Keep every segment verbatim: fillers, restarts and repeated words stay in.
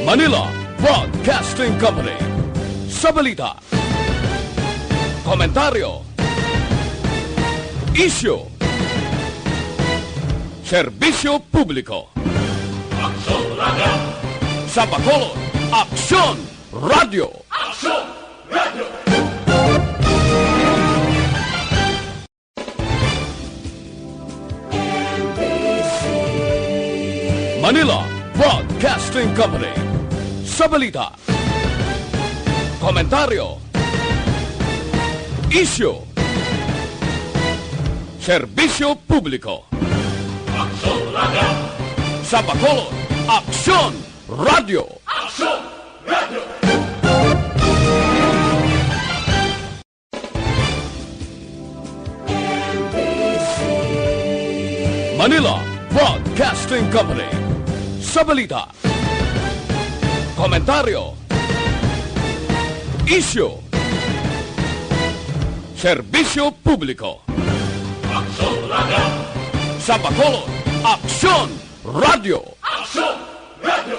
Manila Broadcasting Company. Sa balita, komentaryo, isyu, serbisyo publiko. Aksyon Radio. Sa Bacolod, Aksyon Radio. Aksyon Radio. Manila Broadcasting Company. Sa balita, komentaryo, isyu, serbisyo publiko. Aksyon Radio. Sa Bacolod, Aksyon Radio. Aksyon Radio. Manila Broadcasting Company. Sa balita, komentaryo, isyu, serbisyo publiko. Aksyon Radio. Sa Bacolod, Aksyon Radio. Aksyon Radio.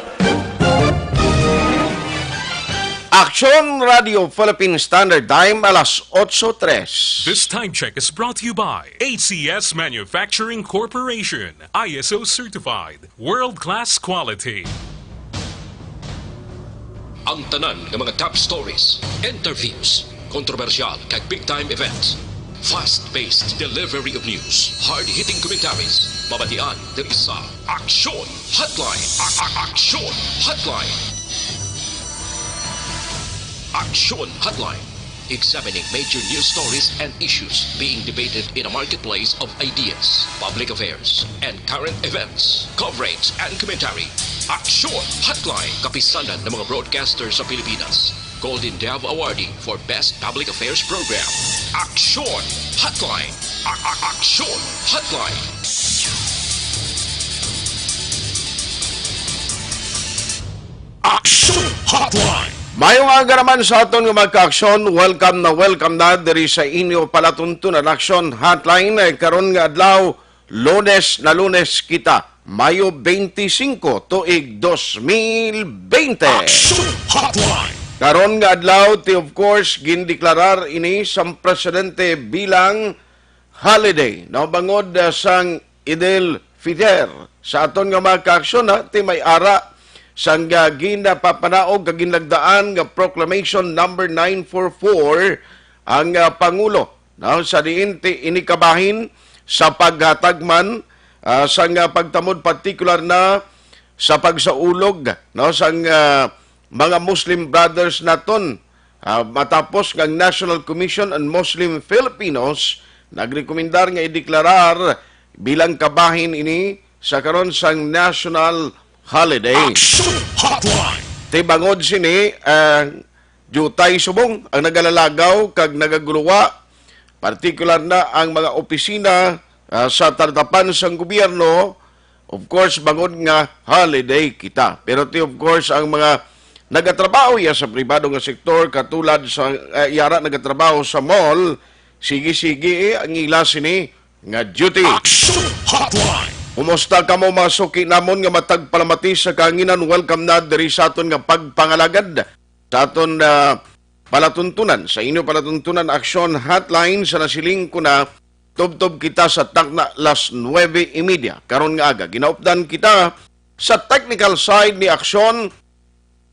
Aksyon Radio Philippine Standard Time, alas otso tres. This time check is brought to you by A C S Manufacturing Corporation, I S O certified, world-class quality. Ang tanan nga mga top stories, interviews, kontrobersyal kag big time events. Fast-paced delivery of news, hard-hitting commentaries, mabatian diri sa Aksyon Hotline. A- a- Aksyon Hotline. Aksyon Hotline. Examining major news stories and issues being debated in a marketplace of ideas, public affairs, and current events. Coverage and commentary. Aksyon Hotline. Kapisanan ng mga broadcaster sa Pilipinas. Golden Dove Awardee for Best Public Affairs Program. Aksyon Hotline. A- a- Aksyon Hotline. Aksyon Hotline. Mayong aga naman sa aton nga mga kaaksyon. Welcome na welcome na diri sa inyo palatuntunan Aksyon Hotline. Eh, karon nga adlaw, Lunes na Lunes kita, Mayo twenty-five, tuig dos mil bente. Aksyon Hotline. Karon nga adlaw, ti, of course, gindeklarar ini sang presidente bilang holiday, no, bangod, ah, sang Eid al-Fitr. Sa aton nga mga kaaksyon, ha, ti may ara sang, ah, ginapapanaog kag ginlagdaan nga Proclamation Number nine four four ang, ah, Pangulo, no, sa diin ti ini kabahin sa paghatag man, ah, sang, ah, pagtamod, partikular na sa pagsaulog, no, sang, ah, mga Muslim brothers naton, ah, matapos nga ang National Commission on Muslim Filipinos nagrekomendar nga ideklarar bilang kabahin ini sa karon sang national holiday. Action Hotline. Ti bangod sini, ah, diutay subong ang nagalalagaw kag nagaguluwa, partikular na ang mga opisina, ah, sa talatapan sang gobyerno, of course, bangod nga holiday kita. Pero ti, of course, ang mga nagatrabaho ya sa pribado nga sektor, katulad sa, ah, yara nagatrabaho sa mall, sige-sige, eh, ang ila sini nga duty. Action Hotline. Kumusta kamo, mga suki namon nga matag palamati sa kahanginan? Welcome na diri sa aton nga pagpangalagad sa aton, ah, palatuntunan, sa inyo palatuntunan Aksyon Hotline. Sa nasiling ko na, tubtob kita sa takna las nuebe y media. Karon nga aga, ginaupdan kita sa technical side ni Aksyon,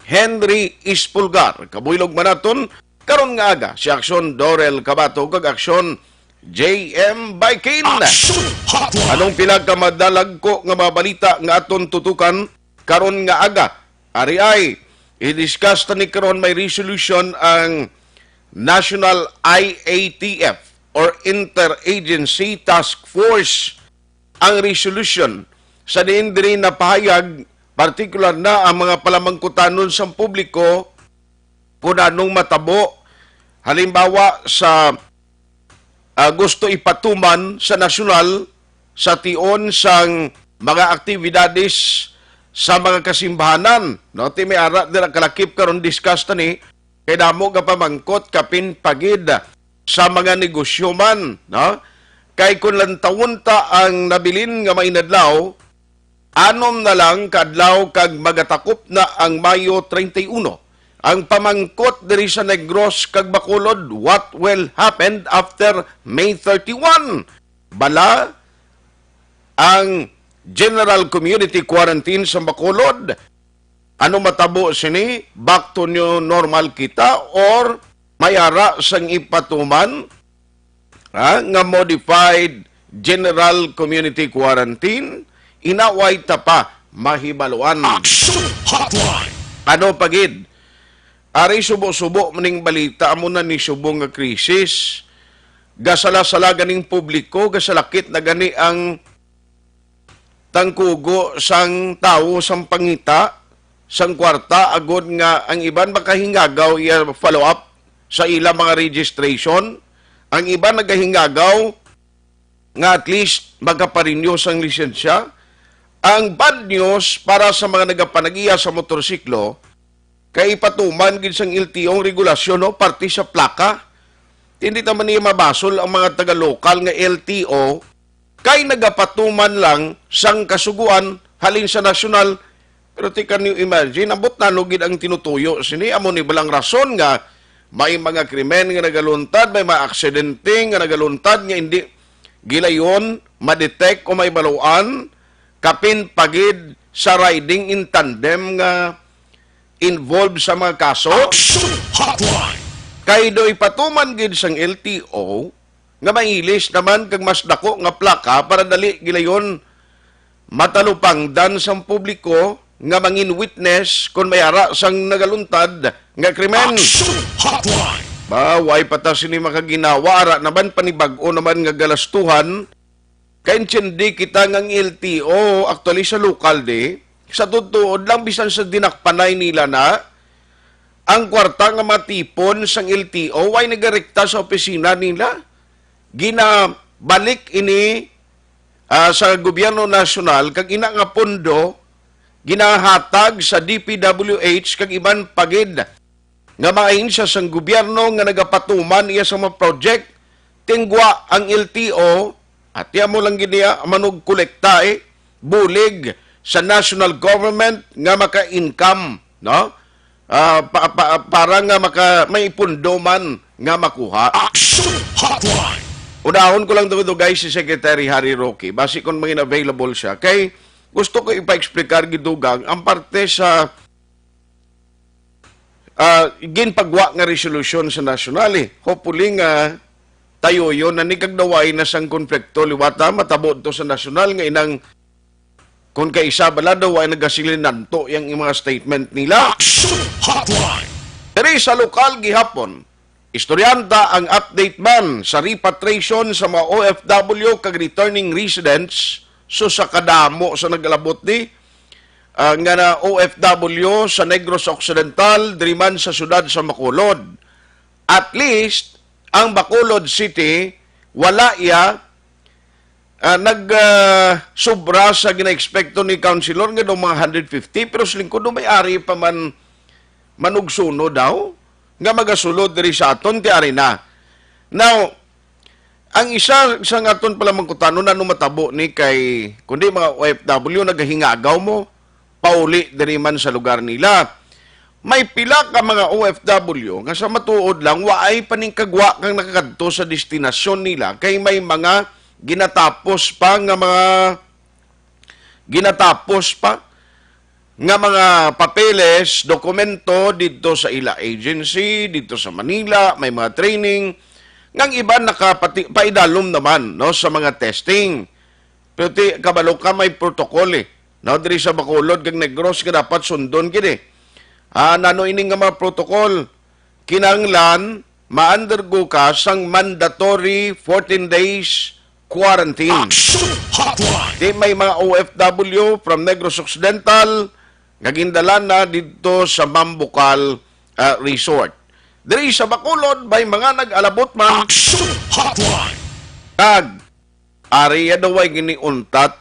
Henry Espulgar. Kabuylog man naton karon nga aga, si Aksyon Dorel Cabato kag Aksyon J M Baikin. Action Hotline. Anong pila ka madalagko nga mga balita nga aton tutukan karon nga aga? Ari ay, i-discuss ta ni karon, may resolution ang National I A T F or Interagency Task Force. Ang resolution sa diin diri napahayag, partikular na ang mga palamangkutanon sang publiko, kung anong matabo, halimbawa sa, ah, gusto ipatuman sa nasyonal sa tion sang mga aktibidades sa mga kasimbahanan, no? Ti may ara dira kalakip karon, discuss ta ni, kay damo nga pamangkot kapin pagid sa mga negosyo man, no? Kay kung lantawon ta ang nabilin nga mainadlaw, anom na lang ka adlaw kag magatakop na ang Mayo treinta y uno. Ang pamangkot diri sa Negros kag Bacolod, what will happen after May thirty-one? Bala ang general community quarantine sa Bacolod. Ano matabo sini? Back to new normal kita or may ara sang ipatuman, ha, nga modified general community quarantine? Inaway ta pa mahibaluan. Action Hotline. Ano pa gid? Ari subo-subo maning balita, amo na ni subong nga krisis. Gasala-sala ganing publiko, gasalakit na gani ang tangkugo sang tawo sang pangita sang kwarta, agod nga ang iban makahingagaw iya follow up sa ila mga registration, ang iban nagahingagaw nga at least makaparinyo sang lisensya. Ang bad news para sa mga nagapanag-iya sa motorsiklo, kay ipatuman gid sang L T O ang regulasyon, no, parte sa plaka. Hindi naman niya mabasol ang mga taga-lokal nga L T O kay nagapatuman lang sang kasuguan halin sa nasyonal. Pero ti, can you imagine, ambot nano gid ang tinutuyo sini? Amo ni balang rason nga may mga krimen nga nagaluntad, may mga aksidente nga nagaluntad nga hindi gilayon ma-detect o may baluan, kapin pa gid sa riding in tandem nga involved sa mga kaso. Action Hotline. Kay do ipatuman gid sang L T O nga mailis naman kag mas dako nga plaka para dali gilayon matalupangdan sang publiko nga mangin witness kon may ara sang nagaluntad nga krimen. Action Hotline. Ba, way pa ta sini makaginawa, ara naman panibag-o naman nga galastuhan. Kaintindi kita nga ang L T O, actually sa lokal di, sa tutuod lang, bisan sa dinakpanay nila na, ang kwarta nga matipon sang L T O, way nagarekta sa opisina nila. Ginabalik ini, ah, sa gobyerno nasyonal, kag ina nga pondo, ginahatag sa D P W H kag iban pa gid nga mga ahensya sang gobyerno nga nagapatuman iya sa mga project, tingwa ang L T O, at iya mo lang gid niya manugkolekta, eh, bulig sa national government nga maka-income, no? Ah, pa, pa, para nga maka, may pundo man nga makuha. Action Hotline. Unahon ko lang dugay si Secretary Harry Roque, basi kung mangin available siya. Kay gusto ko ipa-explicar gidugang ang parte sa ah, ginpagwa nga resolusyon sa nasyonal, eh. Hopefully nga tayo yun na ni kag daw way na sang konflikto liwat, ha, matabo to sa nasyonal nga inang kung kaisa bala daw ay nagasilinanto yang mga statement nila. Action Hotline. Diri sa lokal gihapon, istoryahan ta ang update man sa repatriation sa mga O F W kag returning residents. So, sa kadamo sa nagalabot ni, ah, nga na O F W sa Negros Occidental, diri man sa siyudad sa Bacolod. At least, ang Bacolod City, wala iya, ah, nag, ah, sobra sa gina-expecto ni Councilor nga daw mga hundred fifty, pero sa lingkod daw may ari pa man manugsuno daw nga magasulod diri sa aton ti ari na. Now, ang isa sa nga aton palamangkutanon, ano matabo ni kay kundi mga O F W nagahingagaw mo pauli diri man sa lugar nila. May pila ka mga O F W nga sa matuod lang waay paningkagwa kang nakakadto sa destinasyon nila kay may mga ginatapos pa nga mga ginatapos pa nga mga papeles, dokumento didto sa ila agency, didto sa Manila, may mga training, nga ang iban nakapati-, paidalom naman, no, sa mga testing. Pero ti, kabalo ka, may protocol, eh, no, diri sa Bacolod kag Negros nga dapat sundon gid, eh. Ah, nano ini nga mga protocol? Kinahanglan ma-undergo ka sang mandatory fourteen days quarantine. Action Hotline. Di may mga O F W from Negros Occidental nga gindala na didto sa Mambucal, ah, Resort. Diri sa Bacolod, may mga nag-alabot man. Action Hotline. Kag ari ya daw ay giniuntat.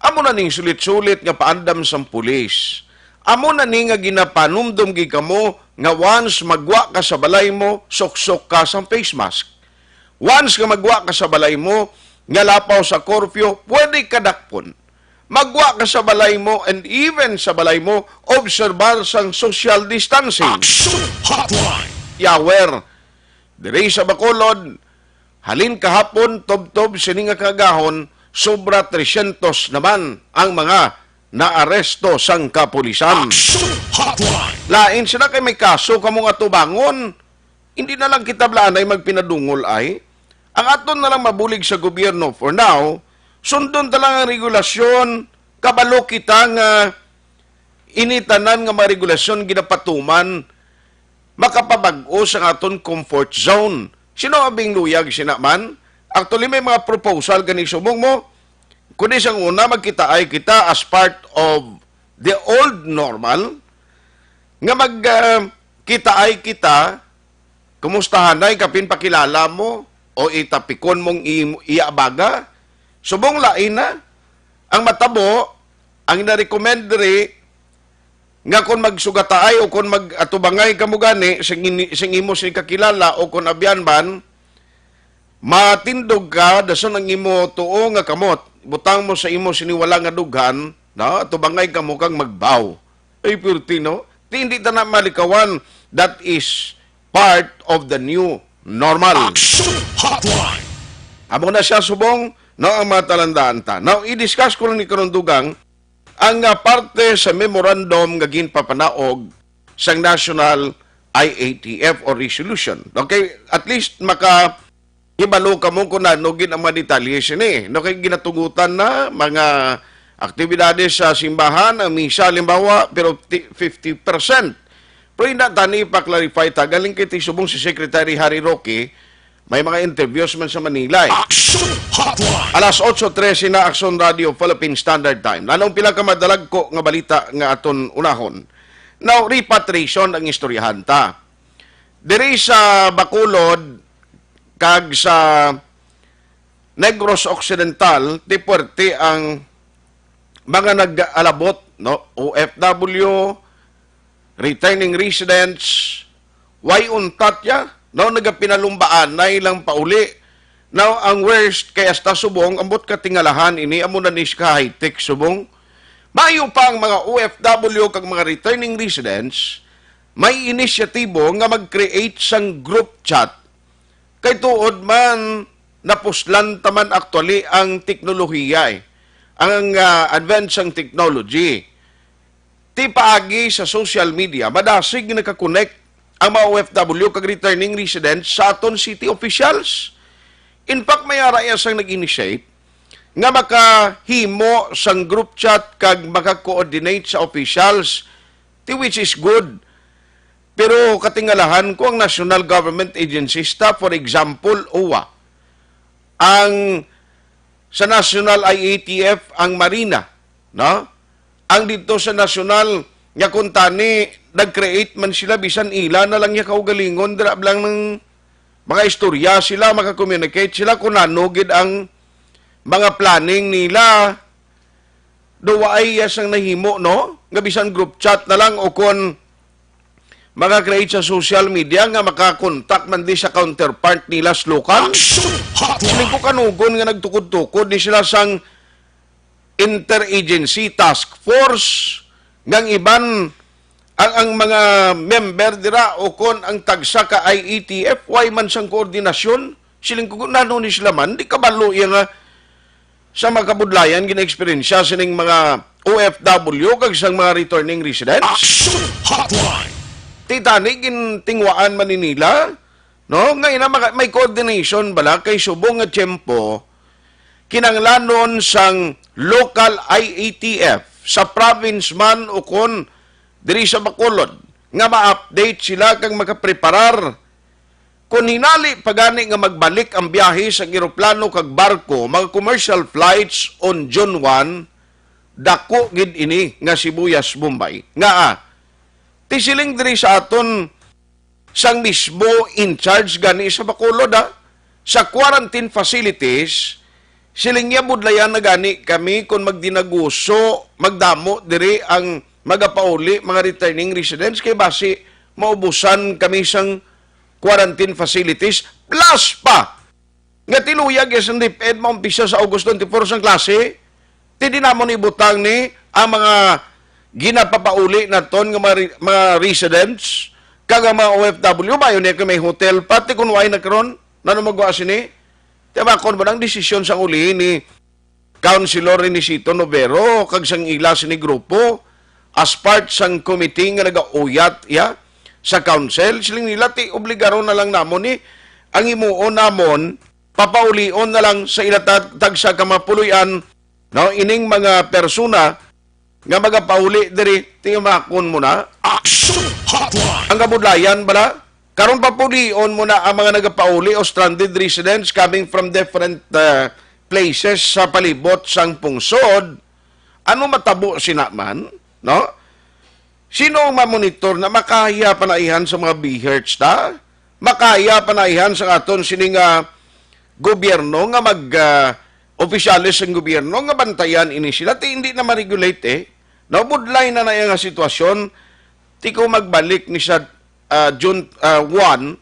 Amo na ning sulit-sulit nga paandam sang pulis. Amo na ni nga ginapanumdom gid kamo nga once magwa ka sa balay mo, suksok ka sang face mask. Once nga magwa ka sa balay mo, nga lapaw sa curfew, pwede ka dakpon. Magwa ka sa balay mo, and even sa balay mo, obserbar sang social distancing. Action Hotline! Yawer, diri sa Bacolod, halin kahapon, tubtob sini nga kaagahon, sobra tresyentos naman ang mga naaresto sang kapulisan. Action Hotline! Lain sila kay may kaso kamo nga tubangon. Hindi na lang kita blanay magpinadungol ay. Ang aton na lang mabulig sa gobyerno for now, sundon ta lang ang regulasyon, kabalo kita nga ini tanan nga mga regulasyon ginapatuman makapabag-o sa aton comfort zone. Sino ang bingluyag sina man? Actually, may mga proposal gani subong mo. Kundi sang una, magkitaay kita as part of the old normal, nga mag, ah, kitaay kita, kumustahanay, kapin pakilala mo, o itapikon mong i-, iabaga. Subong lain na, ang matabo, ang na-recommend diri, nga kon magsugataay o kon mag-atubangay kamo gani sing, ini- sing imo sing kakilala o kon abyan man, matindog ka, dason ang imo tuo nga kamot, butang mo sa imo sini wala nga dughan, no? Atubangay kamo kang magbaw. Ay, pirti, no? Ti hindi ta na malikawan, that is part of the new normal. Action Hotline! Amo na siya subong, no, ang mga talandaan ta. Now, i-discuss ko lang ni karon, Dugang, ang, ah, parte sa memorandum nga ginpapanaog sang National I A T F o resolution. Okay, at least maka hibalo kamo kung ano gid ang mga detalye sini. No, kay ginatugutan na mga aktibidades sa simbahan, ang misa, halimbawa, pero ti-, fifty percent. Pero hindi tani ipa-clarify ta, galing kay ti subong si Secretary Harry Roque, may mga interviews man sa Manila, eh. Action Hotline! Alas otso trese na, Action Radio Philippine Standard Time. Nanong pila ka madalagko nga balita nga aton unahon? Now, repatriation ang istoryahan ta. Diri sa Bacolod kag sa Negros Occidental, ti puwerte ang mga nag-alabot, no? O F W, returning residents, way untat ya, no, nagapinalumbaan na ilang pauli. Now, ang worst kay hasta subong, ambot katingalahan ini, amo na ni siya high-tech subong. Maayo pa ang mga O F W kag mga returning residents, may inisyatibo nga mag-create sang group chat. Kay tuod man, napuslan ta man actually ang teknolohiya, eh. Ang, ah, advance sang technology. Ti paagi sa social media, madasig nakakonect ang mga O F W kag returning residents sa aton city officials. In fact, may ara iya sang nag-initiate nga makahimo sang group chat kag maka-coordinate sa officials, ti which is good. Pero katingalahan ko ang national government agencies ta, for example, O W A, ang sa National I A T F, ang Marina, no? Ang dito sa national, nga kung tani, nag-create man sila, bisan ila na lang niya kaugalingon, dira lang ng mga istorya sila, maka-communicate sila kung ano gid ang mga planning nila. Do waay iya sang nahimo, no? Nga bisan group chat na lang o kon maka-create sa social media nga maka-contact man di sa counterpart nila sa lokal. Action Hotline! Siling ko kanugon nga nagtukod-tukod ni sila sang interagency task force, nga ang iban, ang, ang mga member dira o kon ang tagsa ka I A T F, way man sang koordinasyon. Siling ko, nano ni sila man, di kabalo iya nga sa mga kabudlayan gina-eksperyensya sining mga O F W kag sang mga returning residents. Action Hotline! Ti tani gintingwaan man ni nila, no? Nga ina maka-, may coordination bala kay subong nga tiyempo, kinanglanon sang local I A T F sa province man o kon diri sa Bacolod nga ma-update sila kag makapreparar. Kon hinali pa gani nga magbalik ang biyahe sa eroplano kag barko, mga commercial flights on June one, dako gid ini nga Sibuyas, Bombay. Ngaa? Ti siling diri sa aton sang mismo in charge gani sa Bacolod, ha? Sa quarantine facilities, siling niya, budlayan na gani kami kung magdinaguso, magdamo diri ang magapauli, mga returning residents, kay basi maubusan kami sang quarantine facilities, plus pa nga tiluyag ya sang DepEd maumpisa sa August twenty-four sang klase, Ti di namon ibutang ni ang mga ginapapauli naton nga mga, re- mga residents kag ang mga O F W, bayo ni kay may hotel, pati kung way na karon, nano magwa sini? Ti makon mo nang desisyon sang uli ni Councilor Renisito Novero kag sang ila sini grupo as part sang committee nga nagauyat, ya, sa council. Siling nila, ti obligaron na lang namon ni ang himuon namon, papaulion na lang sa ila tag tagsa ka mga puloy-an, no, ining mga persona nga magapauli diri, ti makon mo na. Action Hotline. Ang kabudlayan bala, karon papulion mo na ang mga nagapauli o stranded residents coming from different, uh, places sa palibot sang pungsod. Ano matabo sina man, no? Sino ang mamonitor na makaya panaihan sa mga BHERTs ta? Makaya panaihan sa aton sini nga gobyerno nga mag, ah, opisyales sang gobyerno nga bantayan ini sila? Ti hindi na ma-regulate, eh. Nabudlay na na iya nga sitwasyon. Ti ko magbalik ni sa, ah, June, ah, one,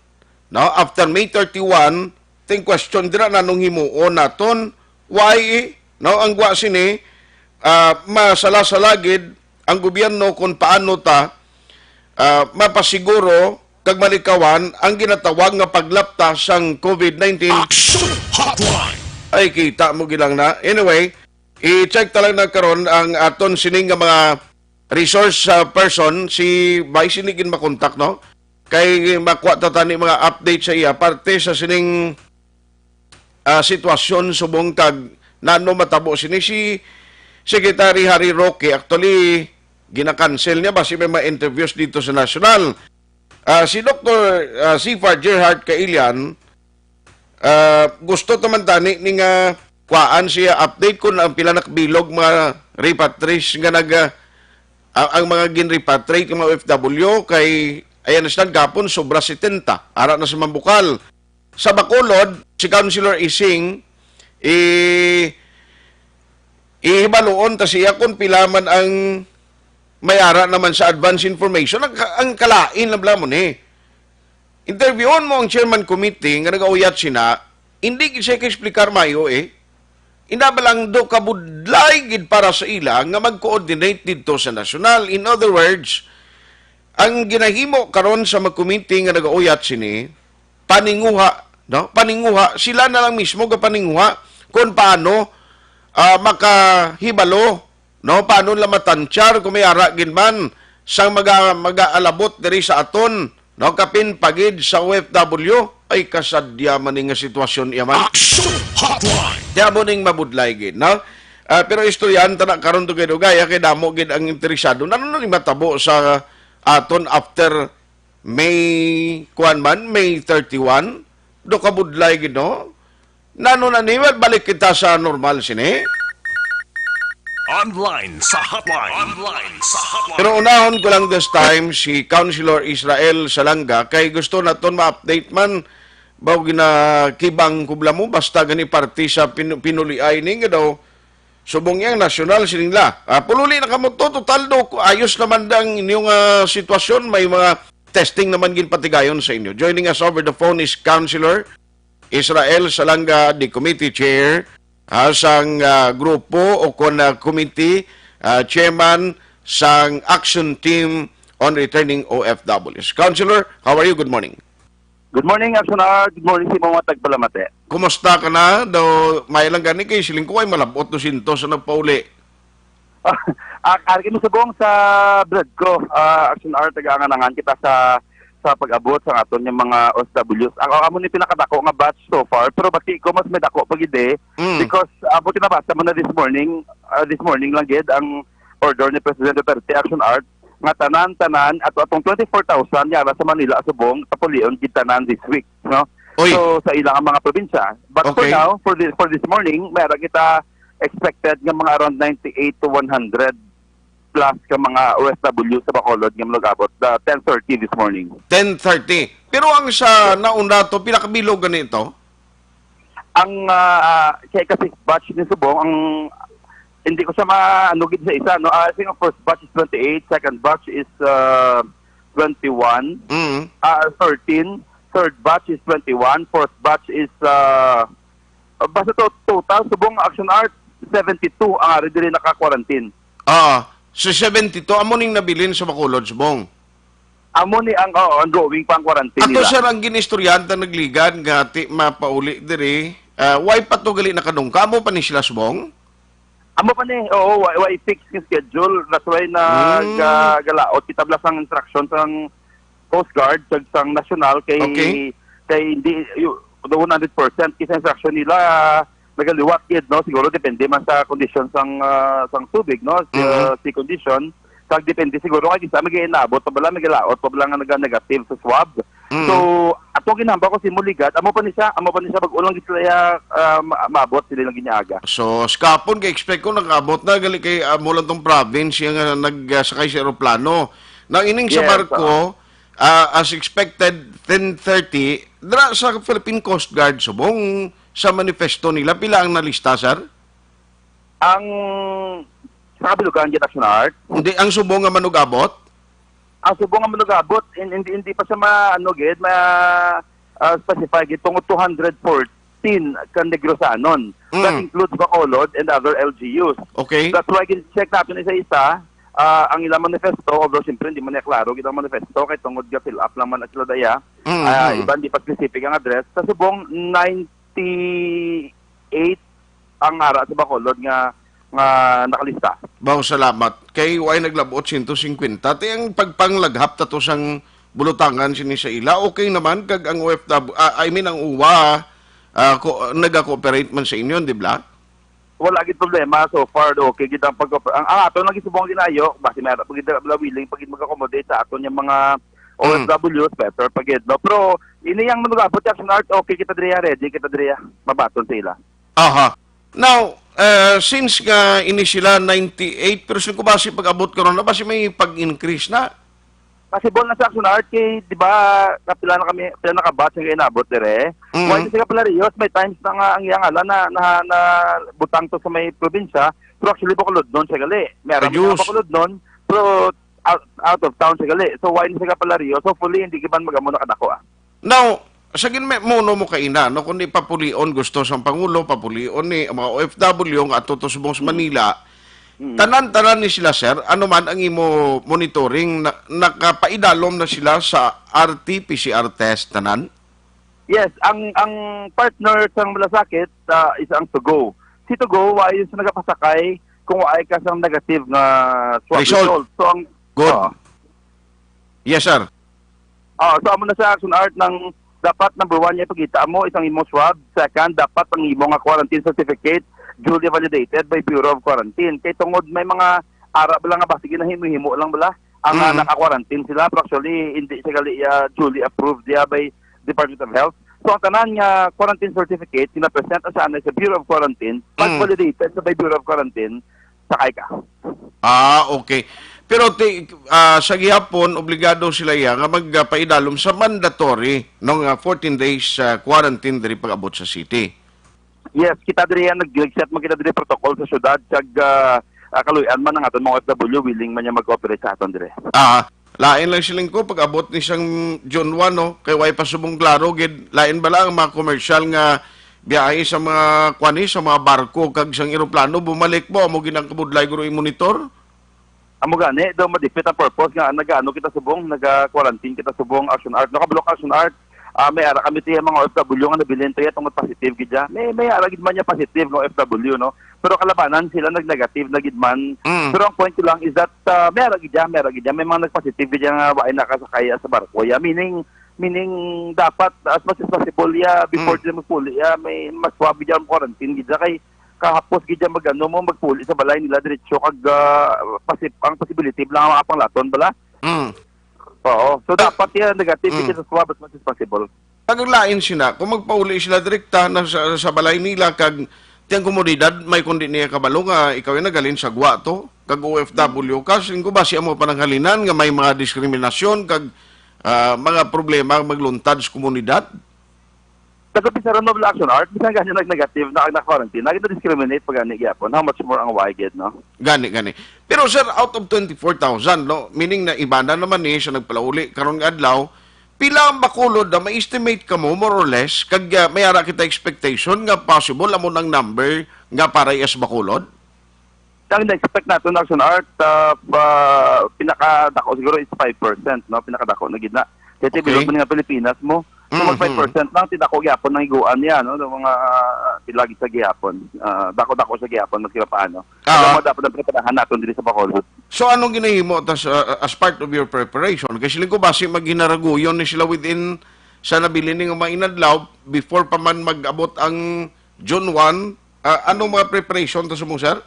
no? After May thirty-one, ting question dira na nung himuon naton. Why, no? Ang gwa sini, ah, masala-sala gid ang gobyerno kung paano ta, ah, mapasiguro kag malikawan ang ginatawag nga paglapta sang COVID nineteen. Action Hotline. Ay, kita mo gilang na. Anyway, i-check ta lang na karon ang aton sining nga mga resource, ah, person, si Vice, hindi gid makontak, no? Kay makuha ta tani mga update sa iya, parte sa sining, ah, sitwasyon subong kag nano matabo sini si Secretary Harry Roque. Actually, ginakancel niya basi may mga interviews dito sa national. Ah, si Doktor, ah, Sifar Gerhard Kailian, ah, gusto ta man tani ni nga kuhaan siya update kung ang pila nakabilog mga repatriates nga nag, ah, ang, ang mga ginrepatriate nga mga O F W kay ayan na sila gapon sobra setenta. Ara na sa Mambukal. Sa Bacolod, si Councilor Ising, i-, ihibaluon ta siya kung pila man ang may ara naman sa advance information. Ang, ang kalain lang bala mo ni. Interviewon mo ang chairman committee nga nagauyat sina, hindi gid siya ka-explicar mayo, eh. Ina ba lang do kabudlay gid para sa ila nga mag-coordinate didto sa nasyonal. In other words, ang ginahimo karon sa mga committee nga nagauyat sini, paninguha, no? Paninguha, sila na lang mismo gapaninguha kung paano, ah, makahibalo, no? Paano nila matansyar kung may ara gid man sang maga-, magaalabot diri sa aton, no? Kapin pa gid sa O F W. Ay, kasadya man ni nga sitwasyon iya man. Action Hotline. Di amo ning mabudlay gid, no? Ah, pero istoryahan ta na karon, dugay-dugay, ah, kay damo gid ang interesado. Ano na ni matabo sa aton after May, kuwan man, May thirty-one? Do kabudlay gid, no? Nano na ni, balik kita sa normal sini? Online sa hotline. Online sa hotline. Pero unahon ko lang this time si Councilor Israel Salanga kay gusto naton ma-update man ba ginakibang kubla mo basta gani parte sa pin-, pinuliay ni nga daw subong yang nasyonal sining la. Ah, pululi na kamo to, total do, ayos naman ang inyong, ah, sitwasyon, may mga testing naman ginpatigayon sa inyo. Joining us over the phone is Councilor Israel Salanga, the committee chair, ah, sang, ah, grupo o kon, ah, committee, ah, chairman sang Action Team on Returning O F Ws. Councilor, how are you? Good morning. Good morning, Action Art. Good morning sa mga tagpalamati. Kumusta ka na? Daw, may lang gani kay siling ko ay malabot dosyentos ang nagpauli. Ah, ari kami subong sa Bradco, ah, Action Art, taga-anganangan kita sa, sa pag-abot sa aton nga mga O F Ws. Ang, ang amo ni pinakadako nga batch so far, pero bati ko mas may dako pa gid eh. Mm. Because amo tinabasa mo na this morning, ah, this morning lang gid ang order ni President Duterte, Action Art, nga tanan-tanan ato atong twenty-four thousand yara sa Manila subong papulion gid tanan this week, no? Oy. So sa ilang mga probinsya. But for Okay. now, for this, for this morning, may ara kita expected nga mga around ninety-eight to one hundred plus ka mga O F W sa Bacolod nga mag-abot the ten thirty this morning. Ten thirty. Pero ang sa nauna to, pila ka bilog gani to? Ang, ah, kay kasi batch ni subong, ang hindi ko siya maano gid sa isa, no? I think ang first batch is twenty-eight, second batch is, uh, twenty-one, Mm. ah, thirteen, third batch is twenty-one, fourth batch is, uh, basta to, total subong Action Art, seventy-two ang ari diri naka-quarantine. Ah, so seventy-two, amo ning nabilin sa Bacolod, subong? Amo ni ang, oo, ongoing pa ang quarantine Ato, nila. Sir, ang gin-istoryahan ta nagligad nga ti mapauli diri, ah, why pa to gali nakadungka? Amo pa ni sila, subong? Amo pa ni, oo, wa-, wa fix nga schedule. That's why na Hmm. ga-, galaot kita bala sang instruction sang Coast Guard, kag sang national kay, Okay. kay hindi, yu-, the one hundred percent kay sa instruction nila, nagaliwat gid, no? Siguro depende man sa kondisyon sang, ah, sang tubig, no? Sa Mhm. sea condition. Kag depende siguro kay kinsa may inaabot pa bala, may galaot pa bala nga naga-negative sa swab. Mhm. So, ato ginhambal ko si Muligat, amo pa ni siya, amo pa ni siya, bag-o lang gid sila, ah, ma-, maabot sila lang ginyaga. So, sa kahapon kay expect ko nag-abot na, gali kay amo lang tong province nga nagsakay sa eroplano. Nang ining sa Yes, barko, oo. ah, as expected, ten thirty, dira sa Philippine Coast Guard, subong sa manifesto nila, pila ang nalista, sir? Ang sa kabilugan gid, Action Art. Hindi, ang subong nga manugabot? Ang subong nga manugabot, hin-, hindi, hindi pa siya ma-, ano gid, ma-, ah, specify gid tungod two hundred fourteen ka Negrosanon. That Mm. includes Bacolod and other L G Us. Okay. That's why gin-check naton isa-isa, ah, ang ilang manifesto, although siyempre hindi man niya klaro gid ang manifesto kay tungod ga fill up lang man na sila daya. Mm, Ah, mm. iban di pa specific ang address. Sa subong, ninety-eight ang ara sa Bacolod nga, nga nakalista. Baw, salamat. Kay way naglabot sento singkwenta. Ti ang pagpanglaghap ta to sang bulutangan sini sa ila, okay naman kag ang O F W, ah, I mean, ang uwa, ah, ko, naga-cooperate man sa inyo, di ba? Wala gid problema so far, okay gid ang pag ang, ang ato lang gid subong ginayo, basi may ara pa gid bala willing pa gid mag-accommodate sa aton yung mga Mm. O F Ws, better pa gid, no? Pero ini yang manugabot, Action Art, okay kita diriya, ready kita diriya, mabaton sa ila. Aha. Now, eh, since nga ini sila ninety-eight percent, kung basi pag-abot karon na, basi may pag-increase na. Possible na sa Action Art kay, di ba, kapila na kami, pila na ka batch ang inabot dire. Mm. Why kasi ka pala Rios, may times na nga ang iyang ala na, na, na butang to sa may probinsya, pero actually Bacolodnon siya gali. May aram Ayos. Nga Bacolodnon, pero out, out of town siya gali. So why ni siya ka pala Rios? Hopefully, hindi kiban mag-amo na kadako, ah. Now, sa ginme-, muno mo kaina, no, kundi papulion gusto sang Pangulo, papulion ni ang mga O F W nga ato to subong sa Mm. Manila, Mm. tanan-tanan ni sila, sir, ano man ang imo monitoring, na, nakapaidalom na sila sa R T P C R test, tanan? Yes, ang, ang partner sang malasakit, ah, is ang Tugo. Si Tugo, wa yun sa nagapasakay kung wa ay ka sang negative nga swab Result. Result. So, ang, Good. Oo. Yes, sir. Ah, so amo na sa Action Art nang dapat number one niya ipakita mo isang imo swab. Second, dapat ang imo nga quarantine certificate duly validated by Bureau of Quarantine. Kay tungod may mga ara bala nga basig ginahimo-himo lang bala ang, ah, Mm. naka-quarantine sila. Pero actually, hindi siya gali, ah, duly approved diya by Department of Health. So ang tanan nga quarantine certificate, gina-present sa anay sa Bureau of Quarantine, pag Mm. validated sa by Bureau of Quarantine, sakay ka. Ah, okay. Pero ti-, ah, sa gihapon, obligado sila iya nga magpaidalom sa mandatory, no, nga fourteen days, ah, quarantine diri pag-abot sa city. Yes, kita diri ang nag-, nag-set man kita diri protocol sa syudad, kag, ah, ah, kaluy-an man ang aton mga O F W, willing man niya mag-cooperate sa aton diri. Ah, lain lang siling ko pag-abot ni sang June one, no, kay way pa subong klaro gid. Lain bala ang mga commercial nga biyahe sa mga kwani, sa mga barko kag sang eroplano, bumalik mo, amo gid ang kabudlay guro i-monitor? Amo gani, daw ma-defeat ang purpose nga nagaano kita subong, naga-quarantine kita subong, Action Art. Nakablock Action Art, ah, may ara kami tiya mga O F W nga nabilin tiya tungod positive gid siya. May, may ara gid man niya positive nga O F W, no? Pero kalabanan sila nag-negative na gid man. Mm. Pero ang point ko lang is that, ah, may ara gid siya, may ara gid siya. May mga nag-positive gid siya nga wa ay nakasakay sa barko. Yeah, meaning, meaning dapat as much as possible, yeah, before Mm. sila magpuli, yeah, may mas swab gid siya ang quarantine gid siya kay kahapos gid siya mag-ano mo, magpuli sa balay nila diretso kag, ah, pasip-, ang possibility lang ang panglaton bala. Mm. Oo. So, Ah. dapat yan, negative Mm. kita sa swab as much as possible. Kag ang lain sina, kung magpauli sila direkta na sa, sa balay nila, kag tiyang komunidad, may kundi niya kabalo nga ikaw yung nagalin sa gwa to, kag O F W ka, singko ba siya mo pananghalinan nga may mga diskriminasyon, kag, ah, mga problema magluntad sa komunidad? Taga Pizarro Noble Action Art, bisan gani nag-negative na ang na-quarantine, nag-discriminate pa gani gyapon. How much more ang why gid, no? Gani, gani. Pero, sir, out of twenty-four thousand, no, meaning na iba na naman ni sa nagpalauli karon nga adlaw, pila ang Bacolod na ma-estimate ka mo, more or less, kag, ah, may ara kita expectation nga possible amo nang number nga para iya sa Bacolod? Ang na-expect naton, Action Art, ah, pa, pinakadako siguro is five percent, no? Pinakadako na gid na. Kay Okay. bilog man nga Pilipinas mo. So, mag Mhm. five percent lang, tinako gyapon ang higuan niya, no? Ng mga, ah, pila gid sa gihapon. Ah, dako-dako sa gihapon, maski pa paano. Ah. Kaya mo dapat ang preparahan naton diri sa Bacolod. So, anong ginahimo ta sa, as part of your preparation? Kasi siling ko, basi maghinarugayon ni sila within sa nabilin ni nga mga inadlaw before pa man mag-abot ang June one. Ah, anong mga preparation ta subong, sir?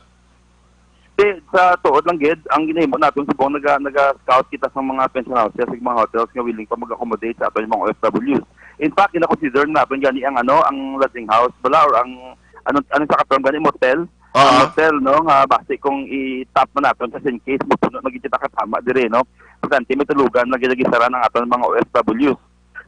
Di, sa tuod lang gid, ang ginahimo naton subong naga, naga-scout kita sa mga pension houses, sa mga hotels nga willing pa mag-accommodate sa aton mga O F Ws. In fact, gina-consider naton gani ang, ano, ang lodging house bala, or ang, ano, ano sa ka-term gani, motel. Ang Ah. motel, no, nga basi kung i-top man naton, just in case mapuno na gid kita katama diri, no, importante may tulugan na ginagisara ng aton mga O F Ws.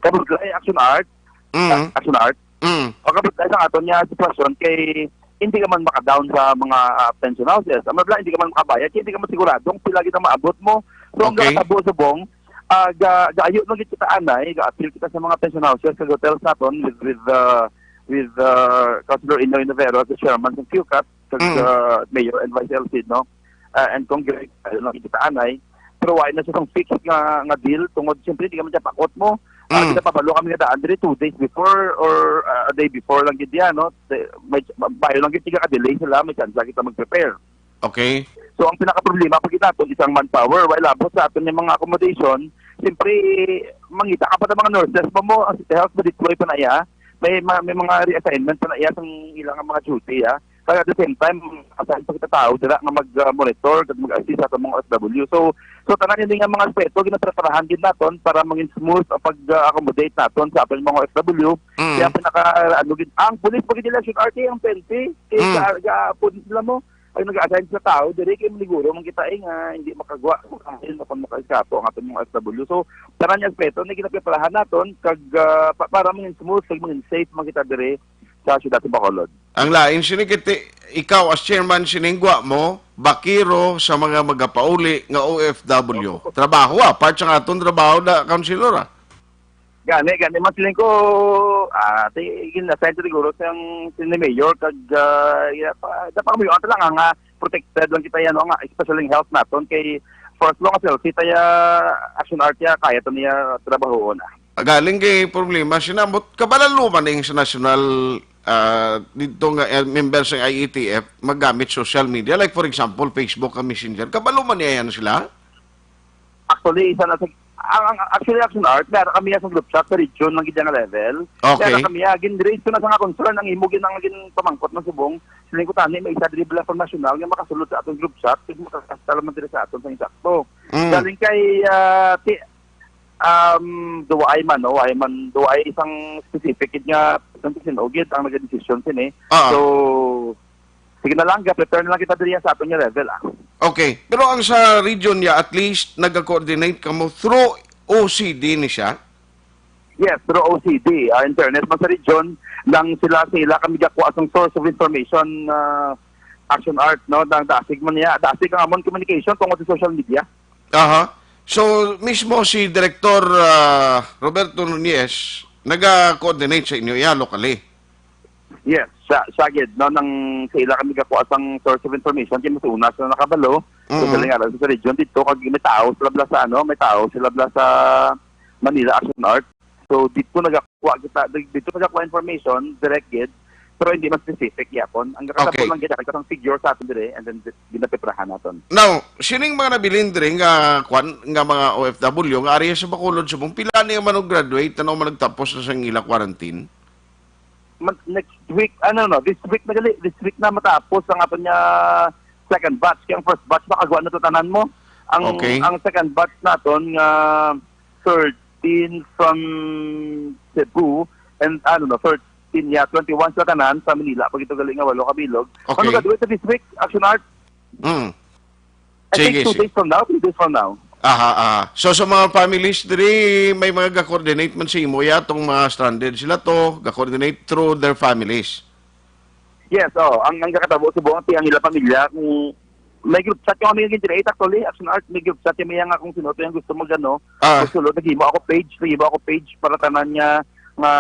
Kabudlay, Action Art, Mm. Action Art, Mm. o kabudlay sa aton nga sitwasyon kay hindi ka man maka-down sa mga, ah, pension houses. Ang mabla, hindi ka man makabayad, kay hindi ka man sigurado kung pila gid ang maabot mo. So, ang Okay. gatabo subong, ah, ga-, gaayo lang gid kita anay, ga-appeal kita sa mga pension houses, sa hotels naton with, with, ah, with, ah, Councilor Inoy Navero, the chairman sa Q CAT, sa, Mm. ah, Mayor and Vice L C, no? Ah, and Congress, ano, kita anay. Pero wala na siya sang fixed nga, nga deal, tungod, siyempre, di ka man siya pakot mo. Ah, Mm. kita pabalo kami nga daan diri two days before or, ah, a day before lang gid yan, no? Te-, may, bayo lang gid, tiga ka-delay sila, may chance kita mag-prepare. Okay. So, ang pinakaproblema pa gid naton isang manpower. Wala labot sa aton yung mga accommodation. Siyempre, mangita ka pa ng mga nurses pa mo, ang City Health, ma-deploy pa na iya. May, ma-, may mga reassignment pa na iya sa ilang mga duty, ah. Kaya at the same time, assign pa kita tao dira nga mag-, ah, monitor kag mag-assist sa atong mga O F W. So, so tanan ini nga mga aspeto ginapreparahan gid naton para mangin smooth ang pag-accommodate naton sa aton mga O F W. Mm. Kaya pinaka, ano gid, ang police pa gid nila, Action Art, ang P N P, kay Mm. ga-, ga-, pun-, alam mo, ang nag-assign sa tao diri kay maniguro man kita, eh, nga hindi makagwa, makahil na kung makaeskapo ang aton mga O F W. So, tanan nga aspeto ni ginapreparahan naton kag, ah, pa-, para mangin smooth kag mangin safe man kita diri sa siyudad sa Bacolod. Ang lain sini kiti, ikaw as chairman sining gwa mo, bakiro sa mga magapauli nga O F W. Opo. Trabaho, ah, part sa aton trabaho na, Councilor, ah. Gani, gani, mas feeling ko, ah, ti-, gin-assign to siguro sang sini mayor kag, ah, ya, pa, dapat kami lang nga, nga protected lang kita yan, no, nga, especially ang health naton kay for as long as healthy tayo, Action Art ya, kaya to niya trabahoon, ah. Galing kay problema, sinabot, kabalo man ning sa national, ah, dito nga, eh, member sa I E T F, maggamit social media. Like, for example, Facebook, ang Messenger. Kabalo man niya yan sila? Actually, isa na sa, ang, ang, actually, Action Art, meron kami sa group chat sa region ng gid nga level. Okay. Meron kami, ah, gin-raise ko na sa nga concern, ang imo gid ang gin pamangkot ng subong. Siling ko tani, may isa diri bala sa national nga makasulod sa atong group chat, kag makakasal man diri sa aton sa insakto. Mm. Galing kay, ah, ti-, um, duwaay man, no? Waay man, duwaay isang specific gid nga, ang sin-, o gid ang nagadesisyon sini. Ah. So, sige na lang, ga-prepare na lang kita diri sa aton nga level, ah. Okay. Pero ang sa region niya, at least, nag-coordinate kamo through O C D ni siya? Yes, through O C D. Ah, in fairness man sa region, lang sila, sila kami gakuha sang source of information, ah, Action Art, no? Nang dasig man niya, dasig ang amon communication tungod sa social media. Aha. So, mismo si Director, ah, Roberto Nunez, naga-coordinate sa inyo, iya, locally? Yes, sa, sa gid, no, nang sa ila kami gakuha sang source of information, kay mas una sila nakabalo, so, Mm-mm. sa lingala sa region dito, kag may tao sila bala sa, ano, may tao sila bala sa Manila Action Art. So, dito nagakuha kita, dito nagakuha information, direct gid, pero hindi man specific yapon. Ang kakatabo Okay. lang gid, ang figure sa aton dire, and then di-, ginapiprahan naton. Now, sining mga nabilin diri nga, kwan, nga mga O F W nga ari sa Bacolod, subong pila ni ang manag-graduate, ano, managtapos na sa ila quarantine? Man-, next week, ano, no, this week na gali, this week na matapos ang aton nga second batch. Kaya ang first batch, makagawa na to tanan mo. Ang, Okay. ang second batch naton nga thirteen from Cebu, and, ano, no, thirteen, yeah, twenty-one sa tanan, sa Manila, pag ito gali nga walo ka bilog. Okay. Ano, graduate sa this week, Action Art? Mm. I think Sige, two sige. days from now, three days from now. Aha, aha. So, sa mga families diri, may mga ga-coordinate man sa imo, ya, tong mga stranded sila to, ga-coordinate through their families. Yes, oh, ang, ang kakatabo subong ti ang ila pamilya, kung may group chat kami nga gin-create, actually, Action Art, may group chat kami nga kung sino to yung gusto mag, ano, Ah. gusto lo, naghimo ako page, naghimo ako page para tanan nga mga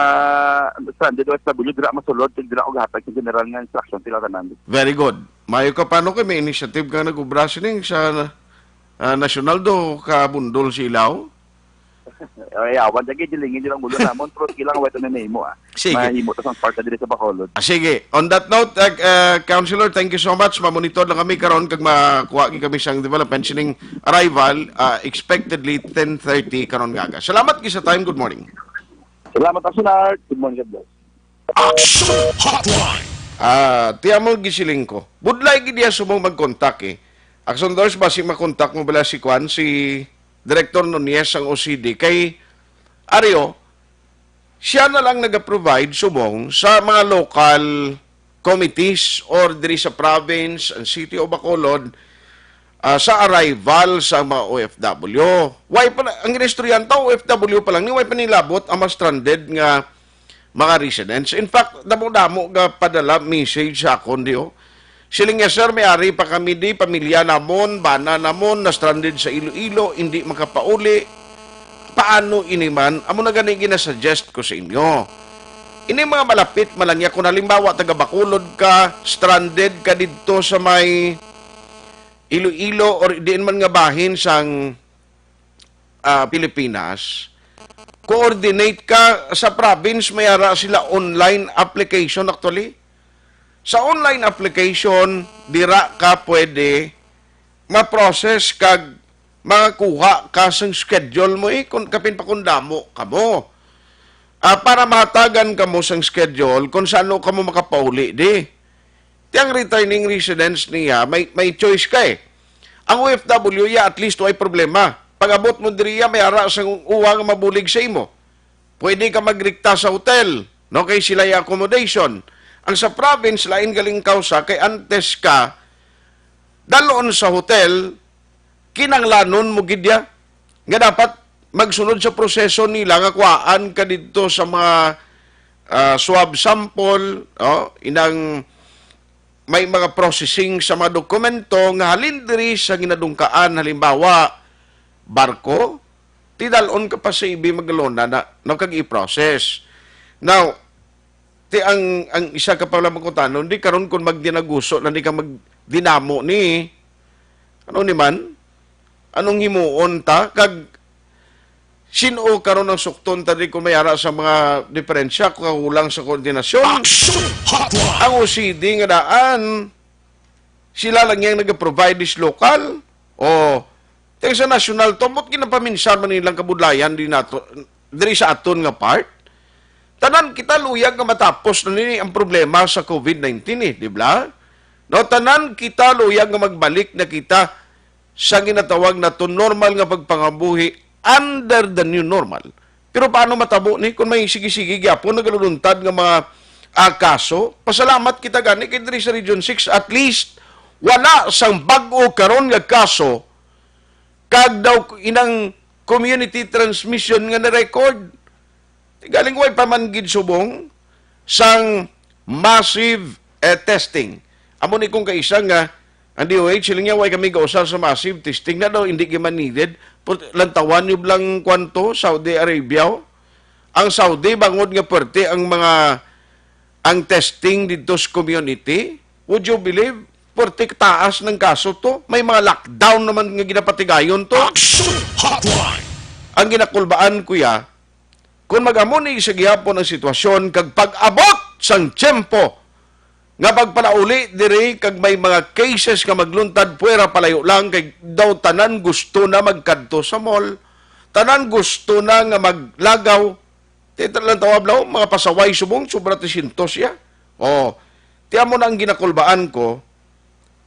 stranded O F W, dira masulod, kag dira ko gahatag sa general nga instruction sila tanan. Very good. Mayo ka, paano kay may initiative ka nag-ubra sining sa, ah, nasyonal do ka bundol sa ilaw? Ay, awan, sige, dilingin nyo lang ulo namon, pero sige lang, wait na nahimo, ah. Sige. Mahimo to sang part na diri sa Bacolod. Ah, sige. On that note, uh, uh, Councilor, thank you so much. Mamonitor lang kami karon kag makuha gid kami sang development sining arrival, uh, expectedly ten thirty karon nga aga. Salamat gid sa time. Good morning. Salamat, Action Art. Good morning, God bless. Action Hotline. Ah, tiyan mo, gisiling ko. Budlay gid iya subong mag-contact eh. Action Doors, basi makontak mo bala si Kwan, si Director Nunez ang O C D. Kay, Ario, siya na lang nag-provide subong sa mga local committees or diri sa province, ang city o Bacolod, ah, sa arrival sa mga O F W. Why pa na, ang ginaistoryahan ta, O F W pa lang ni, why pa nilabot ang mga stranded nga mga residents? In fact, damo-damo ga padala message sa akon di, oh. Siling niya, "Sir, may ari pa kami di, pamilya namon, bana namon, na-stranded sa Iloilo, hindi makapauli. Paano ini man?" Amo na gani ginasuggest ko sa inyo. Ini mga malapit man lang niya, kung halimbawa taga Bacolod ka, stranded ka didto sa may Iloilo or diin man nga bahin sang, ah, Pilipinas, coordinate ka sa province, may ara sila online application actually. Sa online application, dira ka pwede ma-process kag makakuha ka sang schedule mo, eh, kung kapin pa kung damo kamo. Ah, para mahatagan kamo sang schedule kung saan kamo makapauli di. Ti ang returning residents niya, may, may choice ka eh. Ang O F W ya, at least way problema. Pag-abot mo diri ya, may ara sang uwa nga mabulig sa imo. Pwede ka magrikta sa hotel, no, kay sila ya accommodation. Ang sa province, lain galing kausa, kay antes ka dalon sa hotel, kinahanglanon mo gid ya nga dapat magsunod sa proseso nila nga kuhaan ka didto sa mga, ah, swab sample, oh, inang may mga processing sa mga dokumento nga halin diri sa ginadungkaan, halimbawa, barko, tidalon ka pa sa ibi magalona na, no, kag i-process. Now, ti ang, ang isa ka pala makutanon, di karon kung magdinaguso na di ka magdinamo ni, ano ni man? Anong himuon ta? Kag sin-o karon ang sukton ta di kung may ara sa mga diferensya, kakulang sa koordinasyon? Action Hotline. Ang O C D nga daan, sila lang yang nag-provide is local. O, ting sa national to, mot ginapaminsan man nilang kabudlayan di nato, diri sa aton nga part. Tanan kita luyag nga matapos na nini ang problema sa COVID nineteen eh, di ba? No, tanan kita luyag nga magbalik na kita sa ginatawag nato normal nga pagpangabuhi under the new normal. Pero paano matabo ni kung may sige-sige gyapon nagaluluntad nga mga, ah, kaso? Pasalamat kita gani kay diri sa Region six, at least wala sang bag-o karon nga kaso kag daw inang community transmission nga na-record. Galing way pa man gid subong sang massive, eh, testing. Amo ni kung kaisa nga ang D O H, siling niya, "Way kami gausar sa massive testing na daw, hindi gyud needed." Put-, lantawan niyo lang kwanto, Saudi Arabia, oh. Ang Saudi, bangod nga puwerte ang mga, ang testing didto sa community, would you believe? Puwerte taas ng kaso to. May mga lockdown naman nga ginapatigayon to. Action Hotline. Ang ginakulbaan, kuya, kung mag-amo ni sa gihapon ang sitwasyon, kag pag-abot sang tiyempo nga pagpalauli diri, kag may mga cases nga magluntad puwera palayo lang, kay daw tanan gusto na magkadto sa mall, tanan gusto na nga maglagaw. Tita lang tawab lang, mga pasaway subong, sobra trescientos siya. Oh, ti amo na ang ginakulbaan ko,